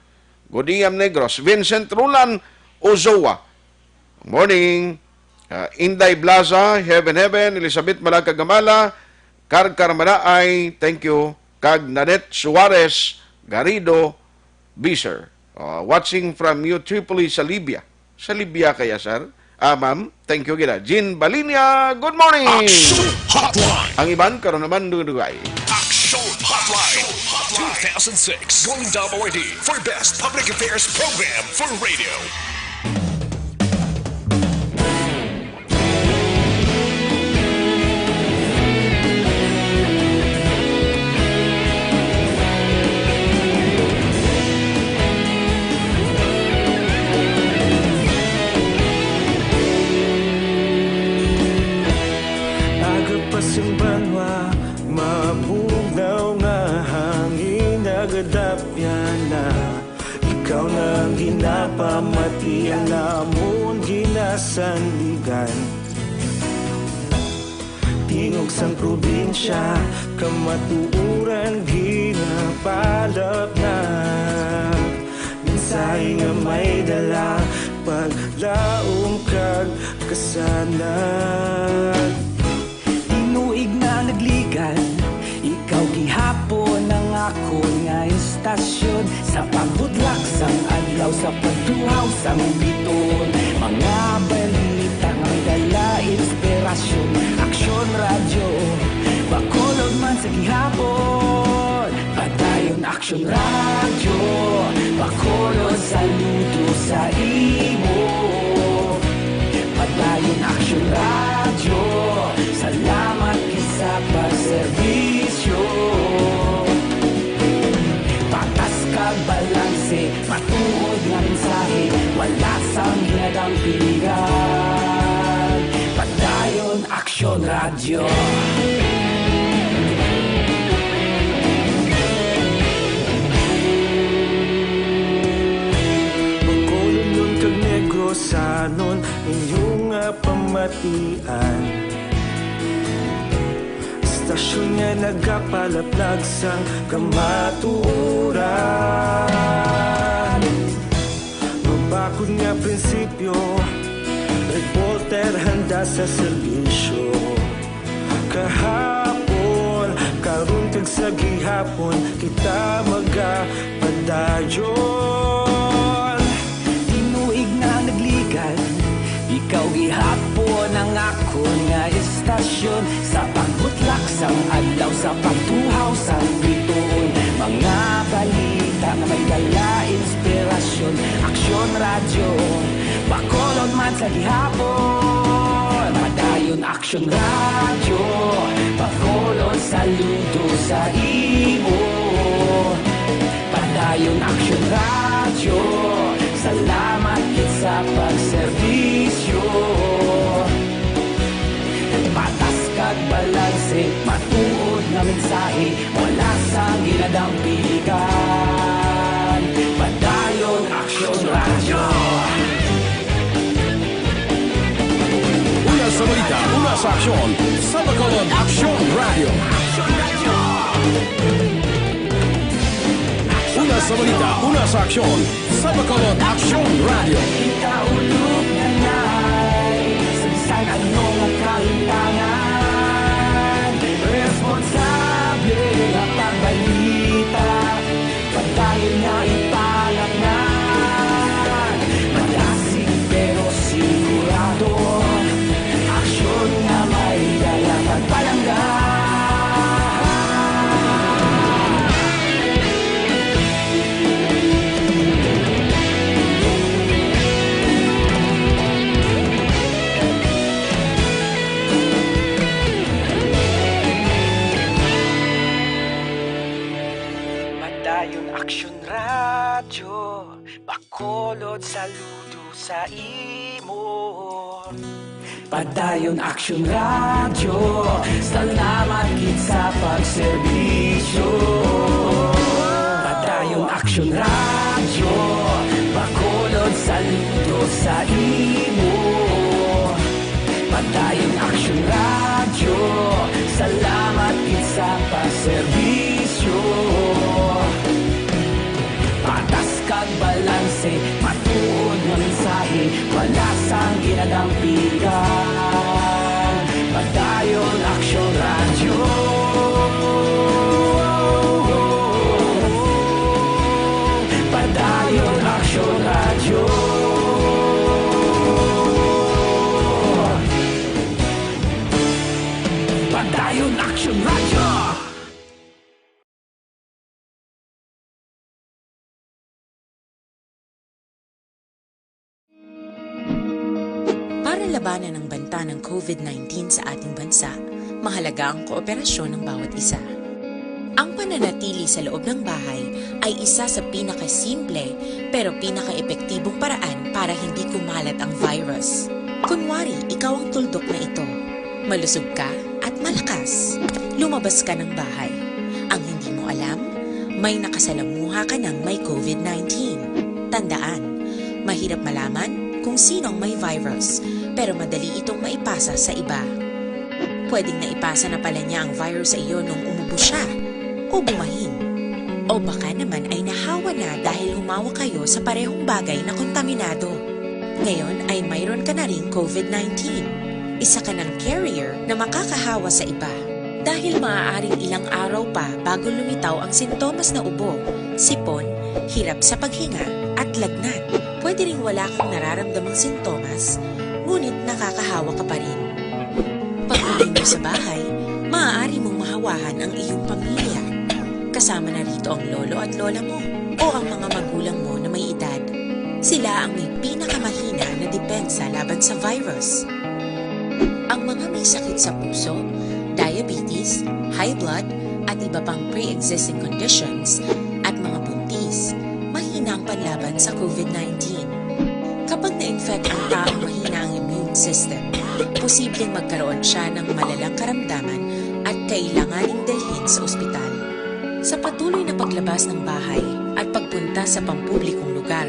Godiam Negros. Vincent Rulan Ozoa, morning. Ah, Inday Blaza, Heaven Heaven. Elizabeth Malacagamala, Karkar Manaay, thank you. Kag Nanette Suarez Garrido, Biser. Uh, watching from you, Tripoli, sa Libya. Sa Libya kaya, sir? Ah, ma'am, thank you gina. Jean Balinia, good morning! Action Hotline! Ang iban, karon naman, dugay-dugay. Action Hotline two thousand six Golden Dome Awardee for Best Public Affairs Program for Radio. Aga pa sing banwa, mabugnaw nga hangin, nagadapyan na. Ikaw na ang ginapamati, ang amon ginasandigan. Di Tingog sang probinsya, kamatuoran ginapalapnag. Mensahe nga may dala, paglaom kag kasanag. Tinuig na nagligad, ikaw gihapon ang akon nga istasyon. Sa pagbudlak sang adlaw, sa pagtuhaw sang bituon, mga balita nga may dala inspirasyon. Aksyon Radyo, Bacolod man sa gihapon. Padayon Aksyon Radyo, Bacolod, saludo sa imo. Padayon Aksyon Radyo, salamat gid sa pagserbisyo. Patas kag balanse, matuod nga mensahe, wala sang ginadampigan. Padayon Aksyon Radyo. Bacolodnon kag Negrosanon, inyo nga pamatian. Istasyon nga nagapalaplag sang kamatuoran. Mabakod nga prinsipyo, reporter handa sa serbisyo. Kahapon, karon kag sa gihapon, kita magapadayon. Tinuig na nagligad, ikaw gihapon ang akon nga istasyon. Sa pagbutlak sang adlaw, sa pagtuhaw sang bituon, mga balita nga may dala inspirasyon. Aksyon Radyo, Bacolod man sa gihapon. Padayon Aksyon Radyo, Bacolod, saludo sa imo. Padayon Aksyon Radyo, salamat gid sa pagserbisyo. Patas kag balanse, matuod nga mensahe, wala sang ginadampigan. Padayon Aksyon Radyo. Una sa balita, una sa aksyon, sa Bacolod Aksyon Radyo. Una sa balita, una sa aksyon, sa Bacolod Aksyon Radyo. Kita ulog nanay sa bisan ano nga kahintangan. Responsable nga pagbalita, padayon nga ipalapngan. Madasig pero sigurado, aksyon nga may dala pagpalangga. Padayon Aksyon Radyo, Bacolod, saludo sa imo. Padayon Aksyon Radyo, salamat gid sa pagserbisyo. Padayon Aksyon Radyo, Bacolod, saludo sa imo. Padayon Aksyon Radyo, salamat gid sa pagserbisyo. Patas kag balanse, matuod nga mensahe, wala sang ginadampigan. Padayon Aksyon Radyo. Padayon Aksyon Radyo. Padayon Aksyon Radyo. Para labanan ang banta ng COVID nineteen sa ating bansa, mahalaga ang kooperasyon ng bawat isa. Ang pananatili sa loob ng bahay ay isa sa pinakasimple pero pinakaepektibong paraan para hindi kumalat ang virus. Kunwari, ikaw ang tuldok na ito. Malusog ka at malakas. Lumabas ka ng bahay. Ang hindi mo alam, may nakasalamuha ka ng may COVID nineteen. Tandaan, mahirap malaman kung sino ang may virus, pero madali itong maipasa sa iba. Pwedeng naipasa na pala niya ang virus sa iyo nung umubo siya o bumahin. O baka naman ay nahawa na dahil humawak kayo sa parehong bagay na kontaminado. Ngayon ay mayroon ka na ring covid nineteen. Isa ka ng carrier na makakahawa sa iba. Dahil maaaring ilang araw pa bago lumitaw ang sintomas na ubo, sipon, hirap sa paghinga, at lagnat. Pwede ring wala kang nararamdamang sintomas, ngunit nakakahawa ka pa rin. Pag-uwi mo sa bahay, maaari mong mahawahan ang iyong pamilya. Kasama na rito ang lolo at lola mo o ang mga magulang mo na may edad. Sila ang may pinakamahina na depensa laban sa virus. Ang mga may sakit sa puso, diabetes, high blood, at iba pang pre-existing conditions, at mga buntis, mahina ang panlaban sa covid nineteen. Kapag na-infect ang taong mahina ang immune system, posibleng magkaroon siya ng malalang karamdaman at kailanganing dalhin sa ospital. Sa patuloy na paglabas ng bahay at pagpunta sa pampublikong lugar,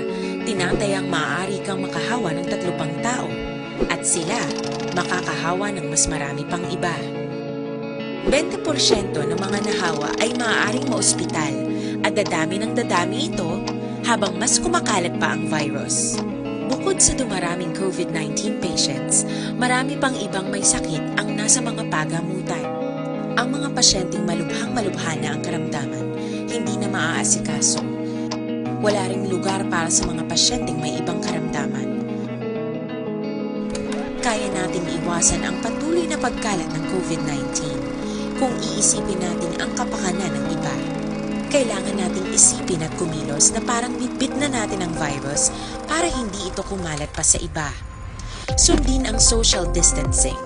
tinatayang maaari kang makahawa ng tatlo pang tao, at sila makakahawa ng mas marami pang iba. Bente porsyento ng mga nahawa ay maaaring maospital, at dadami ng dadami ito habang mas kumakalat pa ang virus. Bukod sa dumaraming covid nineteen patients, marami pang ibang may sakit ang nasa mga pagamutan. Ang mga pasyenteng malubhang-malubha na ang karamdaman, hindi na maaasikaso. Wala ring lugar para sa mga pasyenteng may ibang karamdaman. Kaya nating iwasan ang patuloy na pagkalat ng covid nineteen kung iisipin natin ang kapakanan ng iba. Kailangan nating isipin at kumilos na parang bitbit na natin ang virus para hindi ito kumalat pa sa iba. Sundin ang social distancing.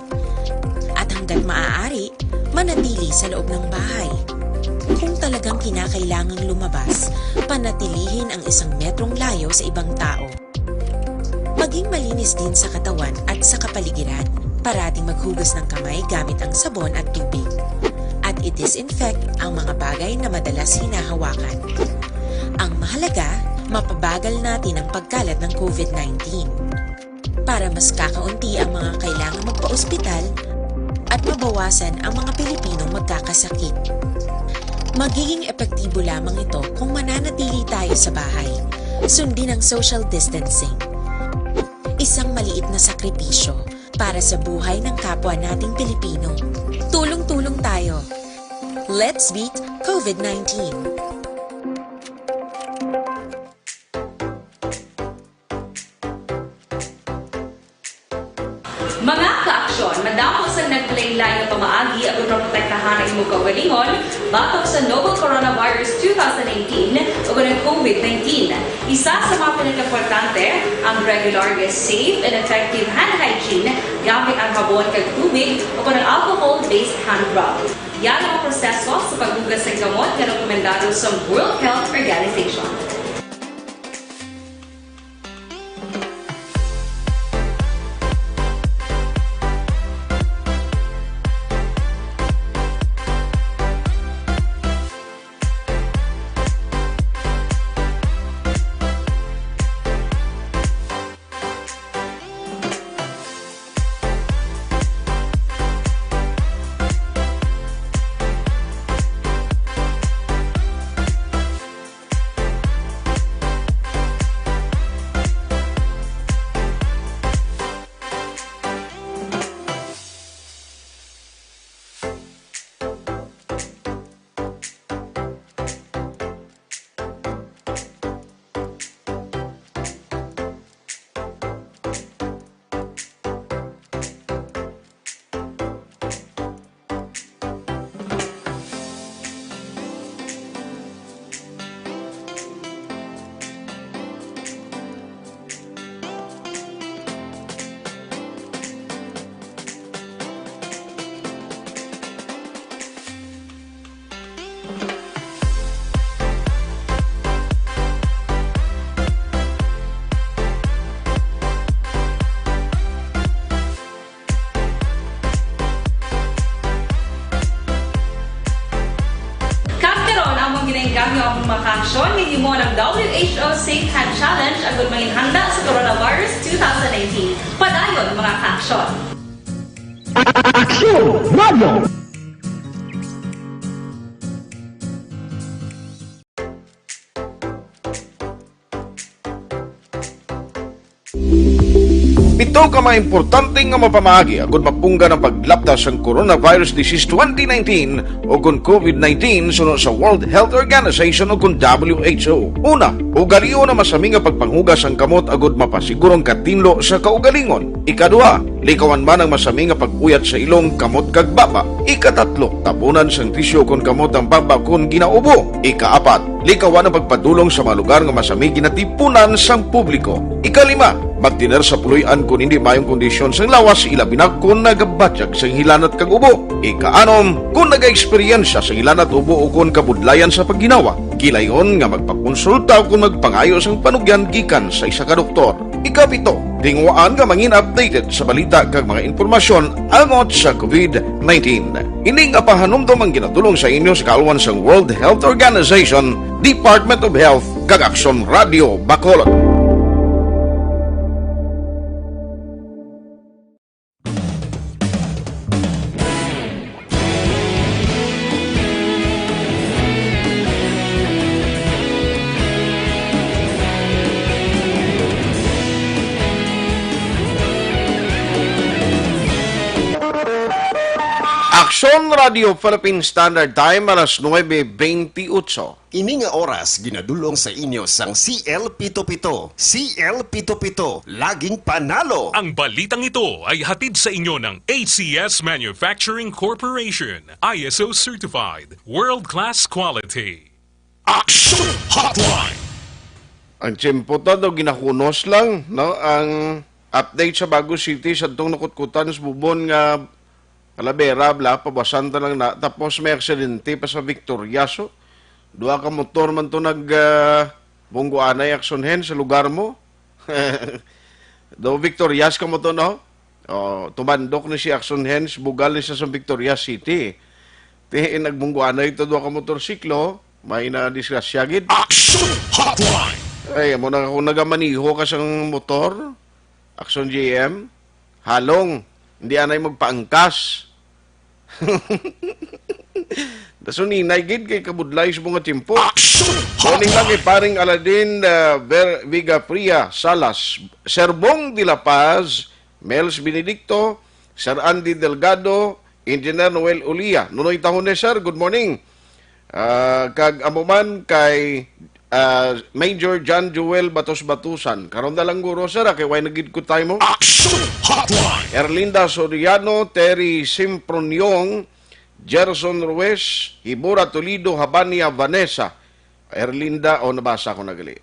At hanggat maaari, manatili sa loob ng bahay. Kung talagang kinakailangang lumabas, panatilihin ang isang metrong layo sa ibang tao. Maging malinis din sa katawan at sa kapaligiran. Parating maghugas ng kamay gamit ang sabon at tubig. At i-disinfect ang mga bagay na madalas hinahawakan. Ang mahalaga, mapabagal natin ang pagkalat ng covid nineteen. Para mas kakaunti ang mga kailangang magpa-ospital at mabawasan ang mga Pilipinong magkakasakit. Magiging epektibo lamang ito kung mananatili tayo sa bahay. Sundin ang social distancing. Isang maliit na sakripisyo para sa buhay ng kapwa nating Pilipino. Tulong-tulong tayo. Let's beat covid nineteen. Mga kaaksyon, madamo sang naglain-lain nga pamaagi aron maprotektahan ang imong kaugalingon batok sa novel coronavirus two thousand eighteen ug ang covid nineteen. Isa sa mga pinakaimportante, ang regular nga safe and effective hand hygiene gamit ang habon kag tubig o kon ang alcohol-based hand rub. Yan ang mga proseso sa paghugas sang kamot nga rekomendado sa World Health Organization. Kag karon, among ginaengganyo ang mga kaaksyon nga himo ng W H O Safe Hand Challenge agud manginhanda sa coronavirus two thousand nineteen. Padayon, mga kaaksyon. Aksyon Radio! Pito ka mga importante nga mapamaagi agud mapunggan ang paglapda sang coronavirus disease twenty nineteen o kon COVID nineteen suno sa World Health Organization o kon W H O. Una, ugalion ang masami nga pagpanghugas sang kamot agud mapasiguro ang katinlo sa kaugalingon. Ikaduha, likawan man ang masami nga pag-uyat sa ilong, kamot kag baba. Ikatatlo, tabunan sang tisyo kon kamot ang baba kon ginaubo. Ikaapat, likawan ang pagpadulong sa mga lugar nga masami ginatipunan sang publiko. Ikalima, magtener sa puloy-an kon hindi maayong kondisyon sang lawas, ilabi na kon nagabatyag sang hilanat kag ubo. Ikaanom, kon nagaeksperyensya sang hilanat, ubo o kon kabudlayan sa pagginawa, kilayon nga magpakonsulta o kon magpangayo sang panugyan gikan sa isa ka doktor. Ikapito, tinguhaan nga mangin updated sa balita kag mga impormasyon angot sa COVID nineteen. Ini nga pahanumdom ang ginadul-ong sa inyo sa kaalwan sang World Health Organization, Department of Health, kag Aksyon Radio Bacolod. Aksyon Radio Philippine Standard Time, alas nuebe bentiocho. Ini nga oras ginadul-ong sa inyo sang C L pito pito. C L pito pito, laging panalo. Ang balitang ito ay hatid sa inyo ng A C S Manufacturing Corporation, I S O certified, world-class quality. Action Hotline. Ang tiyempo ta daw ginahunos lang, no? Ang update sa Bago City sa tong nakutkutan sa Bubon nga Calavera, bla, pabasan ta lang na. Tapos may aksidente pa sa Victorias, oh. Duha ka motor man to nag, ah, bungguanay, Action Hen, sa lugar mo. Do Victorias ka mo to, no? Oh, tumandok ni si Action Hen, bugal ni sa, sa Victorias City. Ti, nagbungguanay to, duha ka motorsiklo, may na disgrasya gid. Action Hotline! Ay, amo na kung nagamaniho ka sang motor, Action G M, halong, hindi anay magpaangkas. Nasuninay gid kay kabudlay sa mga tiyempo. Action Morning lang kay Hotline! Paring Aladin, ah, Ver-, Vigafria Salas, Sir Bong de la Paz, Mels Benedicto, Sir Andy Delgado, Engineer Noel Ulia. Nunoy Tahones, sir, good morning. Ah, kag amo man kay, ah, Major John Joel Batos Batusan. Karon na lang guro, sir, ah, kay way na gid ko time, oh. Action Hotline! Erlinda Soriano, Terry Simproniong, Gerson Ruiz, Hibora Toledo, Habania Vanessa. Erlinda, o, nabasa ko na gali.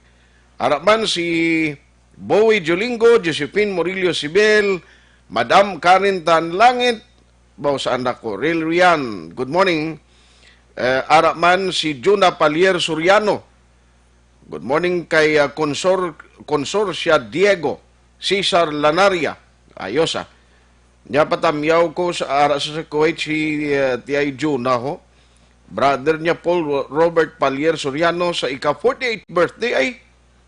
Ara man si Bowie Jolingo, Josephine Murillo Sibel, Madam Karen Tanlangit, baw sa anak ko, Ril Rian, good morning. Eh, ara man si Juna Palier Soriano, good morning kay, ah, Consor-, Consorcia Diego, Cesar Lanaria, ayos, ah. Nya patamyaw ko sa ara sa Kuwait si, eh, T I Juna, ho. Brother niya Paul Ro-, Robert Palier Soriano sa ika forty-eight birthday. Ay,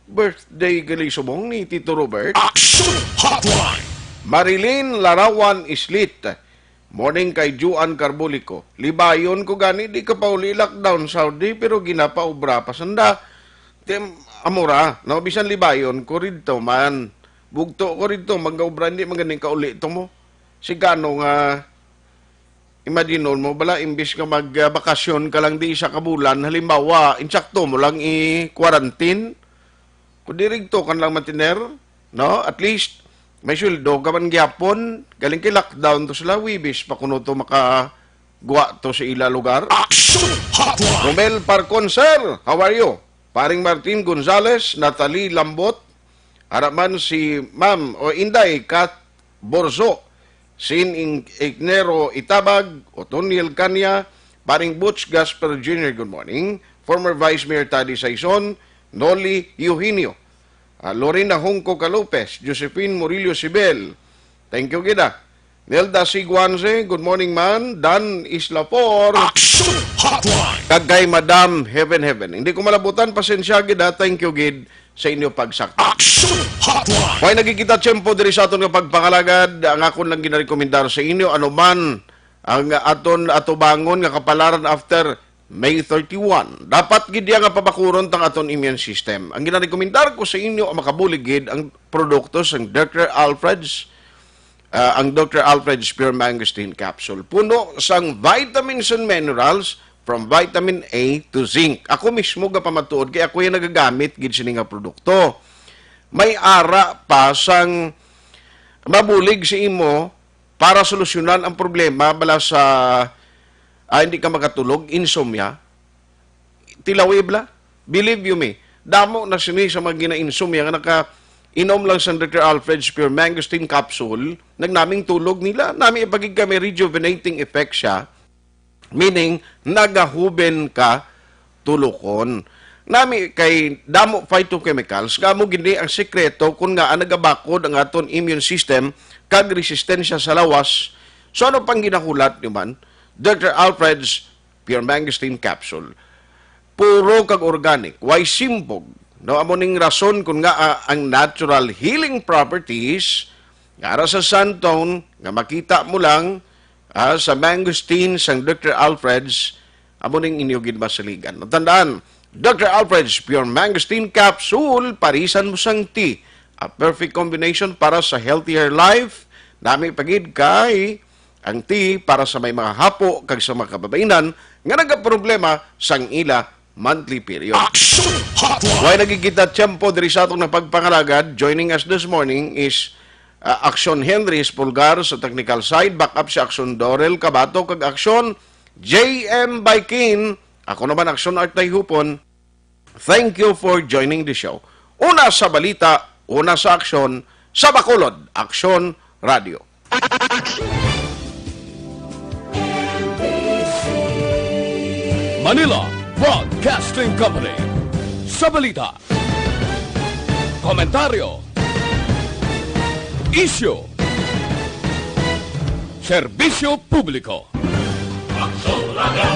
birthday gali subong ni Tito Robert. Action Hotline! Marilyn Larawan Islit. Morning kay Juan Carbolico. Libayon ko gani, di ka pa uli lockdown Saudi, pero ginapaobra pa sanda. Tim, amura, no, bisan libayon ko ridto man. Bugto ko ridto, magaubra, hindi man ganing kauli to mo. Sigano nga, imaginon mo, bala, imbis nga mag, ah, bakasyon ka lang di isa ka bulan, halimbawa, insakto mo lang i-quarantine, kung di rigto ka lang matiner, no? At least, may sweldo ka man gyapon, galing kay lockdown to sila, Wibis pa kuno to makagwa to sa ila lugar. Action Hotline! Romel Parcon, sir, how are you? Paring Martin Gonzales, Natalie Lambot, ara man si Ma'am o Inday Kat Borzo, Sin Ing-, Ignero Itabag, Otoniel Canya, Paring Butch Gasper Junior, good morning. Former Vice Mayor Taddy Saison, Noli Eugenio, ah, Lorena Hongco Calopez, Josephine Murillo Sibel. Thank you gid, ah. Nelda Siguanze, good morning, man. Dan Islapor. Action Hotline! Kag kay Madam Heaven Heaven. Hindi ko malabutan, pasensya gid, ha. Thank you gid sa inyo pagsakto. Action Hotline! Way nagkikita tiyempo diri sa aton nga pagpangalagad, ang akon lang ginarekomendar sa inyo, ano man ang aton atubangon nga kapalaran after May thirty-one. Dapat gid iya nga pabakuron tang aton immune system. Ang ginarekomendar ko sa inyo, ang makabulig gid ang produkto sang Doctor Alfred's, ah, ang Doctor Alfred's Pure Mangosteen Capsule. Puno sang vitamins and minerals from vitamin A to zinc. Ako mismo gapamatuod kay ako yung nagagamit gid sini nga produkto. May ara pa sang mabulig sa imo para solusyonan ang problema bala sa, ah, hindi ka makatulog, insomnia. Tilawi bala. Believe you me, damo na sini sa mga gina-insomnia nga naka-inom lang sa Doctor Alfred's Pure Mangosteen Capsule, nagnaming tulog nila. Nami ipagig kami rejuvenating effect siya, meaning nagahuben ka tulokon. Nami kay damo phytochemicals nga amo gini ang sikreto kung nga nagabakod ang aton immune system kag resistensya sa lawas. So ano pang ginahulat ni man? Doctor Alfred's Pure Mangosteen Capsule. Puro kag organic, way simbog. No, amo ning rason kun nga, ah, ang natural healing properties nga ara sa Santone nga makita mo lang, ah, sa mangosteen sang Doctor Alfred's, amo ning inyo gid masaligan. Tandaan, Doctor Alfred's Pure Mangosteen Capsule, parisan mo sang tea. A perfect combination para sa healthier life. Nami pa gid kay ang tea para sa may mga hapo kag sa mga kababainan nga nagaproblema sang ila monthly period. Action Hotline. Way nagigita tiyempo diri sa atong napagpangalagad. Joining us this morning is, uh, Action Henry Espulgar sa technical side, backup si Action Dorel Cabato, kag Action J M Baikin. Ako naman, Action Art Tayhupon. Thank you for joining the show. Una sa balita, una sa aksyon, sa Bacolod, Aksyon Radio. Manila Broadcasting Company. Sa balita, komentaryo, isyu, serbisyo publiko. Aksyon Radio.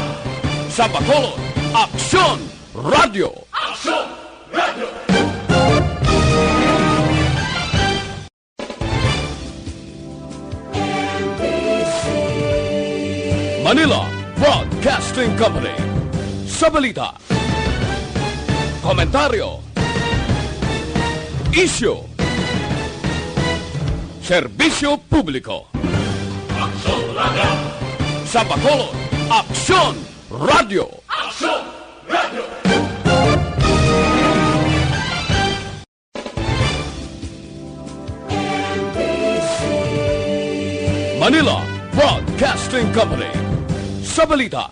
Sa Bacolod, Aksyon Radio. Aksyon Radio. Manila Broadcasting Company. Sa balita, komentaryo, isyu, serbisyo publiko. Aksyon Radio. Sa Bacolod, Aksyon Radio. Aksyon Radio. Manila Broadcasting Company. Sa balita,